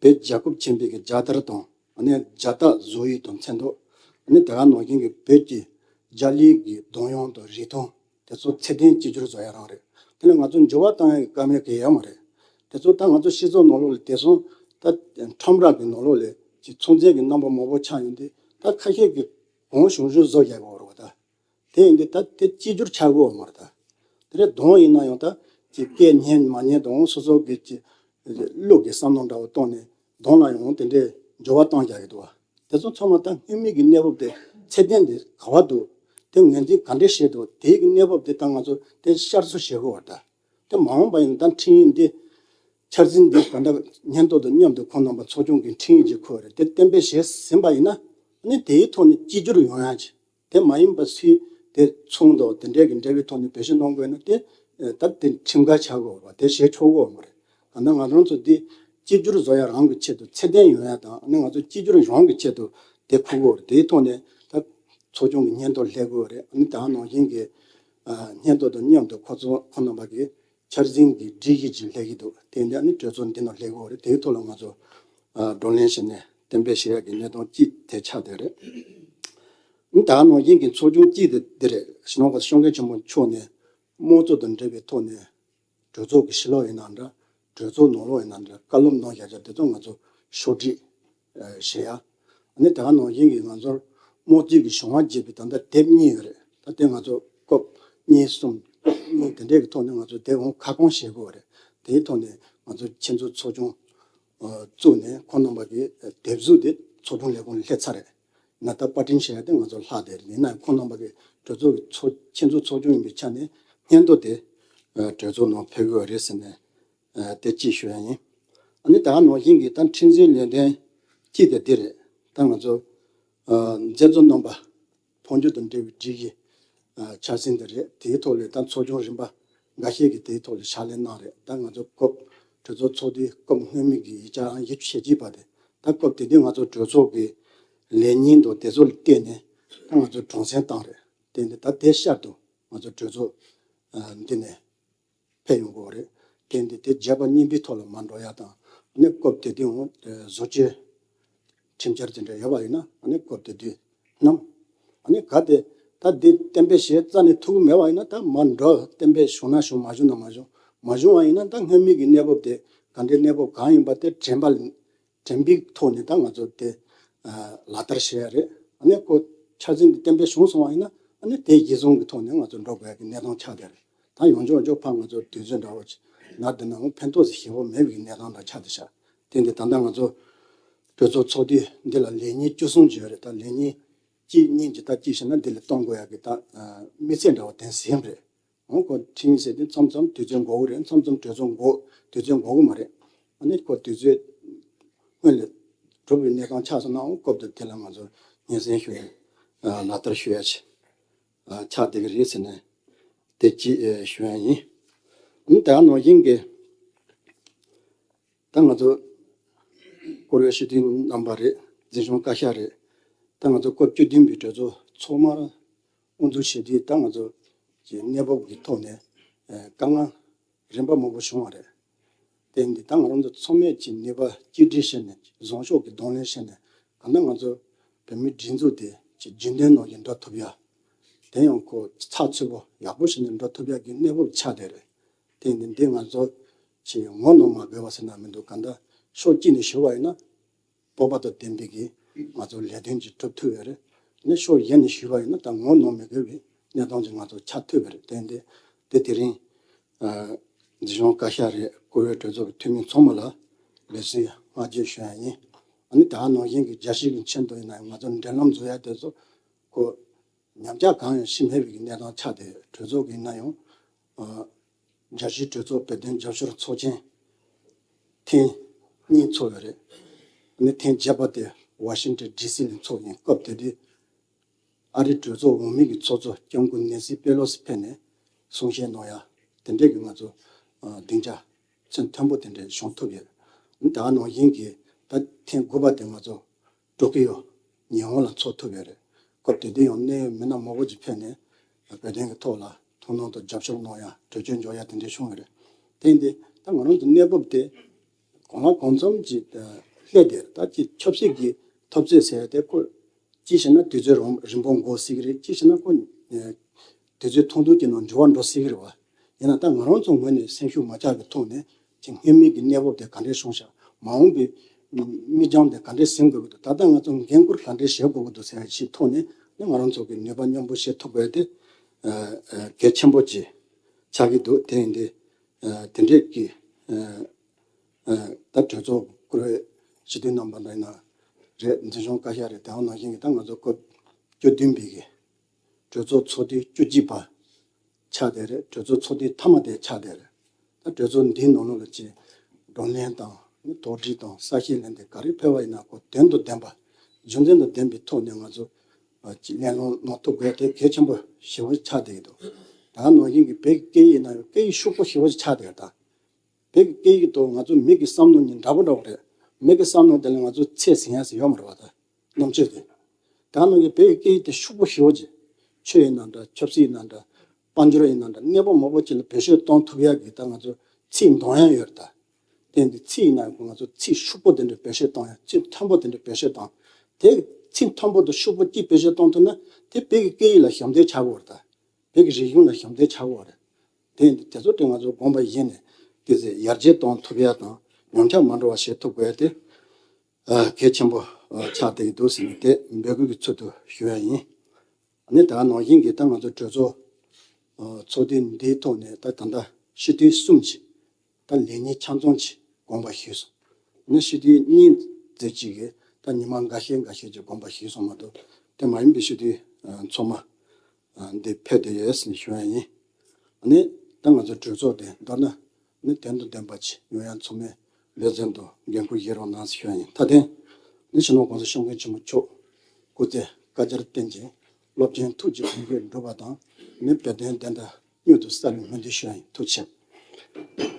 བོད་རྒྱལ་ཁབ་ཆེན་པོའི་གི་རྒྱལ་དར་དང་ཨ་ནི་རྒྱལ་རྟགས་བཟོ་ཡིག་དང་མཚོན་ཐོག་ཨ་ནི་ད་ག་ནང་བཞིན་གྱི་བོད་ཀྱི་རྒྱལ་གླུའི་གི་གདངས་དབྱངས་དང་རིགས་གདངས་དེ་ཚོ་ཚད་ལྡན་གཅིག་གྱུར་བཟོ་ཡ་རང་རེད། དེ་ནི་ང་ཚོ་འགྱུར་བ་གཏོང་ཡ་གི་དཀའ་མོལ་གང་ཡང་མ་རེད། དེ་ཚོ་ད་ང་ཚོ་སྤྱི་ཚོགས་ནང་ལོགས་ལ་དེང་སང་ད་ཁྲོམ་ར་གི་ནང་ལོགས་ལ་ཅིག་ཚོང་རྫས་ཀྱི་རྣམ་པ་མང་པོ་ཆགས་ཡོང་དུས་ད་ཁ་ཤས་ཀྱིས་གང་བྱུང་བྱུང་བཟོ་རྒྱག་གི་ཡོད་རེད་བ། ད་དེ་ཡིན་དུས་ད་དེ་གཅིག་གྱུར་ཆགས་ཀྱི་ཡོད་མ་རེད། ད་དེ་རེད། གདངས་ཡིན་ན་ཡང་ད་ཅིག་སྐད་སྙན་མ་སྙན་དང་སོ་སོ་གི་ཅིག་བློ་གི་བསམ་བློ་འདྲ་བོ་བཏང་ནས་གདངས་ལ་ཡང་དེ་འདྲའི་འགྱུར་བ་བཏང་རྒྱག་གི་འདུག་བ། དེ་ཚོ་ཚང་མ་ད་སྔོན་མའི་གི་གནས་བབ་དེ་ཚད་ལྡན་དེ་ག་བ་འདུག་དེ་ངོས་འཛིན་ག་འདྲས་བྱས་འདུག་དེའི་གི་གནས་བབ་དེ་ད་ང་ཚོ་དེ་བསྐྱར་གསོ་བྱེད་དགོས་བ། ད་དེ་མ་འོངས་པ་ཡིན་ན་ད་འཕྲིན་ཡིག་འདི་འཆར་ཟིན་འདི་ག་འདྲ་སྙན་ཐོ་དང་མཉམ་དུ་ཁོང་རྣམ་པ་ཚོགས་ཆུང་གི་འཕྲིན་ཡིག་ཅིག་ཁུར་བ་རེད། དེ་གཏན་འབེབས་བྱས་ཟིན་པ་ཡིན་ན་ནི་དེའི་ཐོག་ནས་གཅིག་གྱུར་ཡོང་ཡ་ཅིག་དེ་མ་ཡིན་པ་སུས་དེ་ཚོང་དང་དེ་འདྲའི་གི་འབྲེལ་བའི་ཐོག་ནས་བེད་སྤྱོད་གནང་དགོས་ན་དེ་ད་དེ་ཁྲིམས་འགལ་ཆགས་དགོས་བ། དེ་བྱེད་ཆོག་གོ་མ་རེད། གང་ལྟར་ང་རང་ཚོ་འདི་གཅིག་གྱུར་བཟོ་ཡ་རང་གི་ཆེད་དུ་ཚད་ལྡན་ཡོང་ཡ་དང་ནི་ང་ཚོ་གཅིག་གྱུར་ཡོང་གི་ཆེད་དུ་དེ་ཁུར་དགོས་རེད། དེའི་ཐོག་ནས་ད་ཚོགས་ཆུང་གི་སྙན་ཐོ་སླེབས་དགོས་རེད། ནི་ད་ནང་བཞིན་གི་སྙན་ཐོ་དང་མཉམ་དུ་ཁོ་ཚོ་ཁོང་རྣམ་པ་གི་འཆར་ཟིན་གྱི་སྒྲིག་གཞི་ཅིག་སླེབས་ཀྱི་འདུག་དེ་འདྲ་ནི་གྲོས་ཚོགས་འདི་ནང་སླེབས་ཀྱི་ཡོད་རེད། དེའི་ཐོག་ལ་ང་ཚོ་ཨ་བགྲོ་གླེང་བྱས་ནས་གཏན་འབེབས་བྱེད་ཡག་གི་གནས་སྟངས་ཅིག་དེ་ཆགས་བསྡད་རེད། ཨ་ནི་ད་ག་ནང་བཞིན་གྱི་ཚོགས་ཆུང་གཅིག་དེ་འདི་རེད། ཞི་ལྷག་པ་སྐྱབས་མགོན་ཆེན་པོ་མཆོག་ནས་དམངས་གཙོ་དང་འབྲེལ་བའི་ཐོག་ནས་གྲོས་ཚོགས་ཀྱི་ཕྱི་ལོགས་ཡིན་ན་འདྲ། གྲོས་ཚོགས་ནང་ལོགས་ཡིན་ན་འདྲ། བཀའ་སློབ་གནང་བཞག་ཆ་དེ་ཚོ་ང་ཚོ་ཕྱོགས་སྒྲིག་ཨ་བྱེད་ཡ། ཨ་ནི་ད་ག་ནང་བཞིན་གྱི་ང་ཚོར་དམངས་གཙོའི་གི་གཞུང་བ་བརྒྱུད་པའི་ད་ལྟ་དེབ་གཉིས་ཡོད་རེད། ད་དེ་ང་ཚོ་སྐབས་གཉིས་གསུམ་གཉིས་དེ་འདྲའི་གི་ཐོག་ནས་ང་ཚོ་དེབ་འོང་ཁ་སྐོང་བྱེད་དགོས་རེད། དེའི་ཐོག་ནས་ང་ཚོ་ཆེད་འཛུགས་ཚོགས་ཆུང་ཨ་བཙུགས་ནས་ཁོང་རྣམ་པ་གི་དེབ་གཟུགས་དེ་ཚོགས་དྲུང་ལས་ཁུངས་ལ་སླེབས་ཚར་རེད། ན་ད་པར་སྐྲུན་བྱེད་ཡ་དེ་ང་ཚོ་ལྷག་བསྡད་རེད། ཡིན་ན་ཡང་ཁོང་རྣམ་པ་གི་གྲོས་ཚོགས་ཀྱི་ཚོགས་ཆེད་འཛུགས་ཚོགས་ཆུང་ཡིན་པའི་ཆ་ནས་སྙན་ཐོ་དེ་ཨ་གྲོས་ཚོགས་ནང་ཕེབས་དགོས་རེད་ཟེར་ནས་ཨ་དེ་གཅིག་ཞུ་ཡ་ཡིན། ཨ་ནི་ད་ག་ནང་བཞིན་གྱི་ད་འཕྲིན་ཚོགས་ལས་དོན་གཅིག་དེ་འདི་རེད། ད་ང་ཚོ་ཨ་མཛད་གཙོ་རྣམ་པ་འཕོ་འགྱུར་དང་འབྲེལ་བའི་སྒྲིག་གཞི་ཨ་འཆར་ཟིན་དེ་རེད། དེའི་ཐོག་ལ་ད་ཚོགས་ཆུང་རིམ་པ་འགའ་ཤས་ཀྱིས་དེའི་ཐོག་ལ་ཕྱག་ལས་གནང་རེད། ད་ང་ཚོ་སྐབས་གྲོས་ཚོགས་ཚོགས་དུས་སྐབས་སྔོན་མའི་གི་ཡིག་ཆ་ཨང་བཞི་བཅུ་ཞེ་གཅིག་པ་དེ་ད་སྐབས་དེ་དུས་ང་ཚོ་གྲོས་ཚོགས་ཀྱི་ལས་ཉིན་དང་དེ་ཚོ་ལ་བལྟས་ནས་ད་ང་ཚོ་གྲངས་མཚན་བཏང་རེད། དེ་ནས་ད་དེ་ཤར་དུ་ང་ཚོ་གྲོས་ཚོགས་ཨ་འདི་ནས་ཕེབས་ཡོང་གི་ཡོད་རེད། དེ་འདི་དེ་བརྗོད་པ་སྙིང་པོའི་ཐོག་ལ་མ་འགྲོ་ཡ་དང་། ཨ་ནི་སྐབས་དེ་དུས་འོང་བཟོ་བཅོས་ཁྲིམས་འཆར་དེ་འདྲ་ཡོད་པ་ཡིན་ན་ཨ་ནི་སྐབས་དེ་དུས་བསྣམས། ཨ་ནི་ག་དེ་ད་འདི་གཏན་འབེབས་བྱས་རྩ་ནས་ཐུག་གི་མེད་པ་ཡིན་ན་ད་མར་འགྲོ། གཏན་འབེབས་བྱུང་ན་བྱུང་། མ་བྱུང་ན་མ་བྱུང་། མ་བྱུང་བ་ཡིན་ན་ད་སྔོན་མའི་གི་གནས་བབ་དེ་ག་འདྲའི་གནས་བབ་གང་ཡིན་པ་དེ་དྲན་པ་དྲན་པའི་ཐོག་ནས་ད་ང་ཚོ་དེ་ཨ་ལག་བསྟར་བྱེད་ཡ་རེད། ཨ་ནི་ཁོ་འཆར་ཟིན་འདི་གཏན་འབེབས་བྱུང་སོང་བ་ཡིན་ན་ཨ་ནི་དེ་གཞི་བཟུང་གི་ཐོག་ནས་ང་ཚོ་འགྲོ་དགོས་ཡ་གི་གནས་སྟངས་ཆགས་བསྡད་རེད། ད་ཡོང་ཆོག་ཆོག་ཕར་ང་ཚོ་དུས་ཚོད་འདྲ་བོ་ཅིག་ན་དེ་ན་འོང་ཕན་ཐོགས་ཟིག་ཞེ་པོ་མེད་པའི་གནས་སྟངས་འདྲ་ཆགས་བསྡད་ཤག་དེ་འདི་ད་ལྟ་ང་ཚོ་གྲོས་ཚོགས་ཚོགས་དུས་འདི་ལ་ལས་ཉིན་བཅུ་གསུམ་ཅིག་ཡོད་རེད། ད་ལས་ཉིན་གཅིག་གཉིས་ཀྱི་ད་གཅིག་བྱས་ན་འདི་ལ་གཏོང་དགོས་ཡ་གི་ད་ཨ་དམིགས་ཚད་འདྲ་བོ་དེ་ཟིན་རེད། འོང་ཁོ་ཁྲིམས་ཟེར་དུས་མཚམས་མཚམས་དུས་ཚོད་འགོར་གི་རེད། མཚམས་མཚམས་གྲོས་ཚོགས་འགོར་དུས་ཚོད་འགོར་གི་མ་རེད། ཨ་ནི་ཁོ་དུས་ཚོད་སྔོན་ལ་གྲུབ་པའི་གནས་སྟངས་ཆགས་སོང་ན་འོང་སྐབས་དེ་དེ་ལ་ང་ཚོ་སྙན་སེང་ཞུ་ཡ་ལག་བསྟར་ཞུ་ཡ་ཆེ་ཆགས་བསྡད་ཀྱི་རེད་ཟེར་ནས་དེ་ཅིག་ཞུ་ཡ་ཡིན། ཨ་ནི་ད་ནང་བཞིན་གྱི་ ད་ང་ཚོ་བཀུར་འོས་སྤྱི་འཐུས་རྣམ་པ་རེད། འཛིན་སྐྱོང་བཀའ་ཤག་རེད། ད་ང་ཚོ་སྐབས་བཅུ་བདུན་པའི་གྲོས་ཚོགས་ཚང་མར་དབུ་འཛུགས་བྱེད་དུས་ད་ང་ཚོ་གི་གནས་བབ་ཀྱི་ཐོག་ནས་ཨ་དཀའ་ངལ་རིམ་པ་མང་པོ་བྱུང་བ་རེད། དེ་འདི་ད་ང་རང་ཚོ་ཚང་མས་ཀྱི་ནུས་པ་གཅིག་སྒྲིལ་བྱས་ནས་བཟང་ཕྱོགས་ཀྱི་གདོང་ལེན་བྱས་ནས་གང་ལྟར་ང་ཚོ་བོད་མིའི་སྒྲིག་འཛུགས་དེ་ཀྱི་རྒྱུན་ལྡན་ནང་བཞིན་འགྲོ་ཐུབ་ཡ། དེ་ཡང་ཁོ་ཚགས་ཚུད་པོ་ཡག་པོ་བྱས་ནས་འགྲོ་ཐུབ་ཡ་གི་གནས་བབ་ཆགས་བསྡད་རེད། དེ་འདི་འདི་ང་ཚོ་ཀྱི་ངོ་གནོང་མ་དགོས་པ་ཟེར་ན་མི་འདུག་གང་ལྟར་ཕྱོགས་གཅིག་ནས་ཞུ་བ་ཡིན་ན། སྤོབས་པ་དང་ལྡན་པའི་གི་ང་ཚོ་ལས་དོན་ཅིག་སྒྲུབ་ཐུབ་ཡོད་རེད། ནས་ཕྱོགས་གཞན་ནས་ཞུས་པ་ཡིན་ན་ད་ངོ་གནོང་མི་དགོས་པའི་གནས་སྟངས་ཅིག་ང་ཚོ་ཆགས་ཐུབ་པ་རེད། དེ་འདི་དེ་དེ་རིང་ཨ་འཛིན་སྐྱོང་བཀའ་ཤག་རེད། བཀུར་འོས་གྲོས་ཚོགས་ཀྱི་འཐུས་མི་ཚང་མ་ལ་ལེགས་སོའི་བསྔགས་བརྗོད་ཞུ་ཡ་ཡིན། ཨ་ནི་ད་ནང་བཞིན་གྱི་རྒྱལ་སྤྱི་གི་ཆེད་དུ་ཡིན་ན་ང་ཚོ་འབྲེལ་ལམ་བཟོ་ཡ་དེ་ཚོ་ཁོ་ཉམས་ཆག་གང་ཡང་ཕྱིན་མེད་པའི་གནས་སྟངས་ཆགས་ཏེ། གྲོས་ཚོགས་ཀྱི་ནང་ཡང་ཨ་རྒྱལ་སྤྱིའི་གྲོས་ཚོགས་བོད་དོན་རྒྱབ་སྐྱོར་ཚོགས་ཆེན་ཐེངས་གཉིས་ཚོགས་ཡོད་རེད། ཨ་ནི་ཐེངས་བརྒྱད་པ་དེ་ཝ་ཤིང་ཊོན་ཌི་སི་ནས་ཚོགས་ཡིན། སྐབས་དེ་དུས་ཨ་རིའི་གྲོས་ཚོགས་འོག་མའི་གི་ཚོགས་གཙོ་སྐྱབས་མགོན་ནེན་སི་པེ་ལོ་སི་ཕེབས་ནས་གསུང་བཤད་གནང་ཡ་དེ་འདྲས་ཀྱི་ང་ཚོ་ཨ་སྡིངས་ཆ་ཚད་མཐོན་པོ་དེ་འདྲས་བྱུང་ཐུབ་ཡོད། ཨ་ནི་ད་ནང་བཞིན་གྱི་ད་ཐེངས་དགུ་པ་དེ་ང་ཚོ་ཀྲོ་ཀི་ཡོ་ཉི་ཧོང་ལ་ཚོགས་ཐུབ་ཡོད་རེད། སྐབས་དེ་དུས་ཡང་གནད་ཡོད་མི་སྣ་མང་པོ་ཅིག་ཕེབས་ནས་བོད་དོན་གྱི་ཐོག་ལ་ཐུགས་སྣང་དང་རྒྱབ་སྐྱོར་གནང་ཡ། གྲོས་ཆོད་འཇོག་ཡ་དེ་འདྲ་བྱུང་ཡོད་རེད། དེ་ཡིན་དུས་ད་ང་རང་ཚོ་གནས་བབ་དེ་གང་ལ་གང་འཚམ་ཅིག་ཨ་སླེབས་བསྡད་རེད། ད་ཅིག་ཆབ་སྲིད་ཀྱི་འཐབ་རྩོད་ཟེར་ཡ་དེ་ཁོ་གཅིག་བྱས་ན་དུས་ཚོད་རིང་རིང་པོ་འགོར་སྲིད་ཀྱི་རེད། གཅིག་བྱས་ན་ཁོ་ཨ་དུས་ཚོད་ཐུང་ཐུང་གི་ནང་འགྱུར་བ་འགྲོ་སྲིད་ཀྱི་རེད་བ། ཡིན་ན་ད་ང་རང་ཚོ་ངོས་ནས་སེམས་ཤུགས་མ་ཆག་གི་ཐོག་ནས་ཅིག་སྔོན་མའི་གི་གནས་བབ་དེ་ག་འདྲས་བྱུང་ཤག་མ་འོངས་པའི་མི་རྐྱང་དེ་ག་འདྲས་ཟིན་དགོས་ཀྱི་འདུག་ད་ལྟ་ང་ཚོ་འགན་འཁུར་ག་འདྲས་བཞེས་དགོས་ཀྱི་འདུག་ཟེར་བའི་ཆེད་ཐོག་ནས་ནི་ང་རང་ཚོ་གི་ནུས་པ་མཉམ་སྤུངས་བྱེད་ཐུབ་དགོས་དེ་ཨ་ཨ་གལ་ཆེན་པོ་ཅིག་ཆགས་ཀྱི་འདུག་དེ་ཡིན་དུས་ཨ་དེ་འདྲས་ཀྱི་ཨ་ཨ་ད་གྲོས་ཚོགས་བཀུར་འོས་སྤྱི་འཐུས་རྣམ་པ་འདྲ་ཡིན་ན་རེད། འཛིན་སྐྱོང་བཀའ་ཤག་རེད། དེ་ནང་བཞིན་གྱི་ད་ང་ཚོ་སྐབས་བཅུ་བདུན་པའི་གི་གྲོས་ཚོགས་ཚོགས་དུས་བཅུ་གཅིག་པ་ཆགས་བསྡད་རེད། གྲོས་ཚོགས་ཚོགས་དུས་མཐའ་མ་དེ་ཆགས་བསྡད་རེད། ད་གྲོས་ཚོགས་འདིའི་ནང་ལོགས་ལ་ཅིག་བགྲོ་གླེང་དང་ནི་དོགས་འདྲི་དང་ས་བཤད་ལན་དེ་ག་རེ་ཕེབས་པ་ཡིན་ན་ཁོ་དོན་དང་ལྡན་པ་རྒྱུ་མཚན་དང་ལྡན་པའི་ཐོག་ནས་ང་ཚོ་ཨ་ཅིག་གླེང་སློང་གནང་ཐུབ་དགོས་དེ་གལ་ཆེན་པོ་ཞེ་པོ་ཆགས་བསྡད་ཀྱི་འདུག་ད་ནང་བཞིན་གྱི་བོད་ཀྱི་སྐད་ཡིག་ནང་སྐད་ཡིག་ཤུགས་པོ་ཞེ་པོ་ཆགས་བསྡད་ཡོད། ད་བོད་ཀྱི་སྐད་ཡིག་ཐོག་ང་ཚོ་མི་གི་བསམ་བློ་གཉིས་འདྲ་པོ་འདྲ་པོ་རེད། མི་གི་བསམ་བློ་དེ་ལ་ང་ཚོ་ཚད་ཟིན་ཡ་ཟིན་ཡོད་མ་རེད་བ། ད་རྣམ་དཔྱོད་དེ། ད་ནང་གི་བོད་ཀྱི་སྐད་ཡིག་དེ་ཤུགས་པོ་ཞེ་པོ་ཅིག་ཆོས་ཡིན་ན་འདྲ། ཆབ་སྲིད་ཡིན་ན་འདྲ། དཔལ་འབྱོར་ཡིན་ན་འདྲ། གནས་བབ་མང་པོ་ཅིག་ལ་བེད་སྤྱོད་གཏོང་ཐུབ་ཡག་གི་ད་ང་ཚོ་ཚིག་འདོན་ཡག་ཡོད་རེད། ད་དེ་འདི་ཚིག་ཡིན་ན་ང་ཚོ་ཚིག་ཤུགས་པོ་དེ་འདྲ་བེད་སྤྱོད་གཏོང་ཡག་ཚིག་མཐོན་པོ་དེ་འདྲ་བེད་སྤྱོད་གཏོང་། དེ་ཚིག་མཐོན་པོ་དང་ཤུགས་པོ་གཅིག་བེད་སྤྱོད་གཏོང་ཐུབ་ན་དེ་བོད་ཀྱི་སྐད་ཡིག་ལ་ཞབས་འདེགས་ཆགས་ཀྱི་ཡོད་རེད། ད་བོད་ཀྱི་རིག་གཞུང་ལ་ཞབས་འདེགས་ཆགས་ཀྱི་ཡོད་རེད། དེ་འདི་དེ་ཚོ་དེ་ང་ཚོ་དགོངས་པ་བཞེས་ནས་དེ་ཚེ་ཡར་རྒྱས་གཏོང་ཐུབ་ཡག་དང་ཉམས་ཆག་མ་འགྲོ་བ་བྱེད་ཐུབ་དགོས་ཡག་དེ་ཨ་གལ་ཆེན་པོ་ཨ་ཆགས་བསྡད་ཀྱི་འདུག་ཟེར་ནས་དེ་འབོད་སྐུལ་གྱི་ཚུལ་དུ་ཞུ་ཡ་ཡིན། ཨ་ནི་ད་ནང་བཞིན་གྱི་ད་ང་ཚོ་གྲོས་ཚོགས་ཨ་ཚོགས་དུས་འདིའི་ཐོག་ནས་ད་ད་ལྟ་སྤྱི་འཐུས་གསུམ་ཅིག་ད་ལས་གཉིས་ཆ་ཚང་ཅིག་དགོངས་པ་ཞུས་སོང་། ཨ་ནི་སྤྱི་འཐུས་གཉིས་ཙམ་ཅིག་གིས་ད་ཉི་མ་འགའ་ཤས་འགའ་ཤས་ཅིག་དགོངས་པ་ཞུས་སོང་མ་གཏོགས་དེ་མ་ཡིན་པའི་སྤྱི་འཐུས་ཨ་ཚང་མ་ཨ་འདི་ཕེབས་བསྡད་ཡོད་ཟེར་ནས་ཞུ་ཡ་ཡིན། ཨ་ནི་ད་ང་ཚོ་གྲོས་ཚོགས་དེ་མདོར་ན་ནི་དོན་དང་ལྡན་པ་ཅིག་ཡོང་ཡ་ཚང་མས་ལེགས་ཟེར་དང་འགན་འཁུར་བཞེས་རོགས་གནང་ཟེར་ཞུ་ཡ་ཡིན། མཐའ་དོན་ནི་སྤྱི་ནོར་༸གོང་ས་༸སྐྱབས་མགོན་ཆེན་པོ་མཆོག་སྐུ་ཚེ་བསྐལ་བརྒྱར་བརྟན་ཅིང་སློབ་ཆེན་ཐུགས་ཀྱི་དམ་བཅའ་འགྲུབ་པ་དང་ནི་བོད་དོན་བདེན་མཐའ་མྱུར་དུ་གསལ་བའི་སྨོན་འདུན་ཞུ་ཡ་ཡིན། ཐུགས་རྗེ་ཆེ།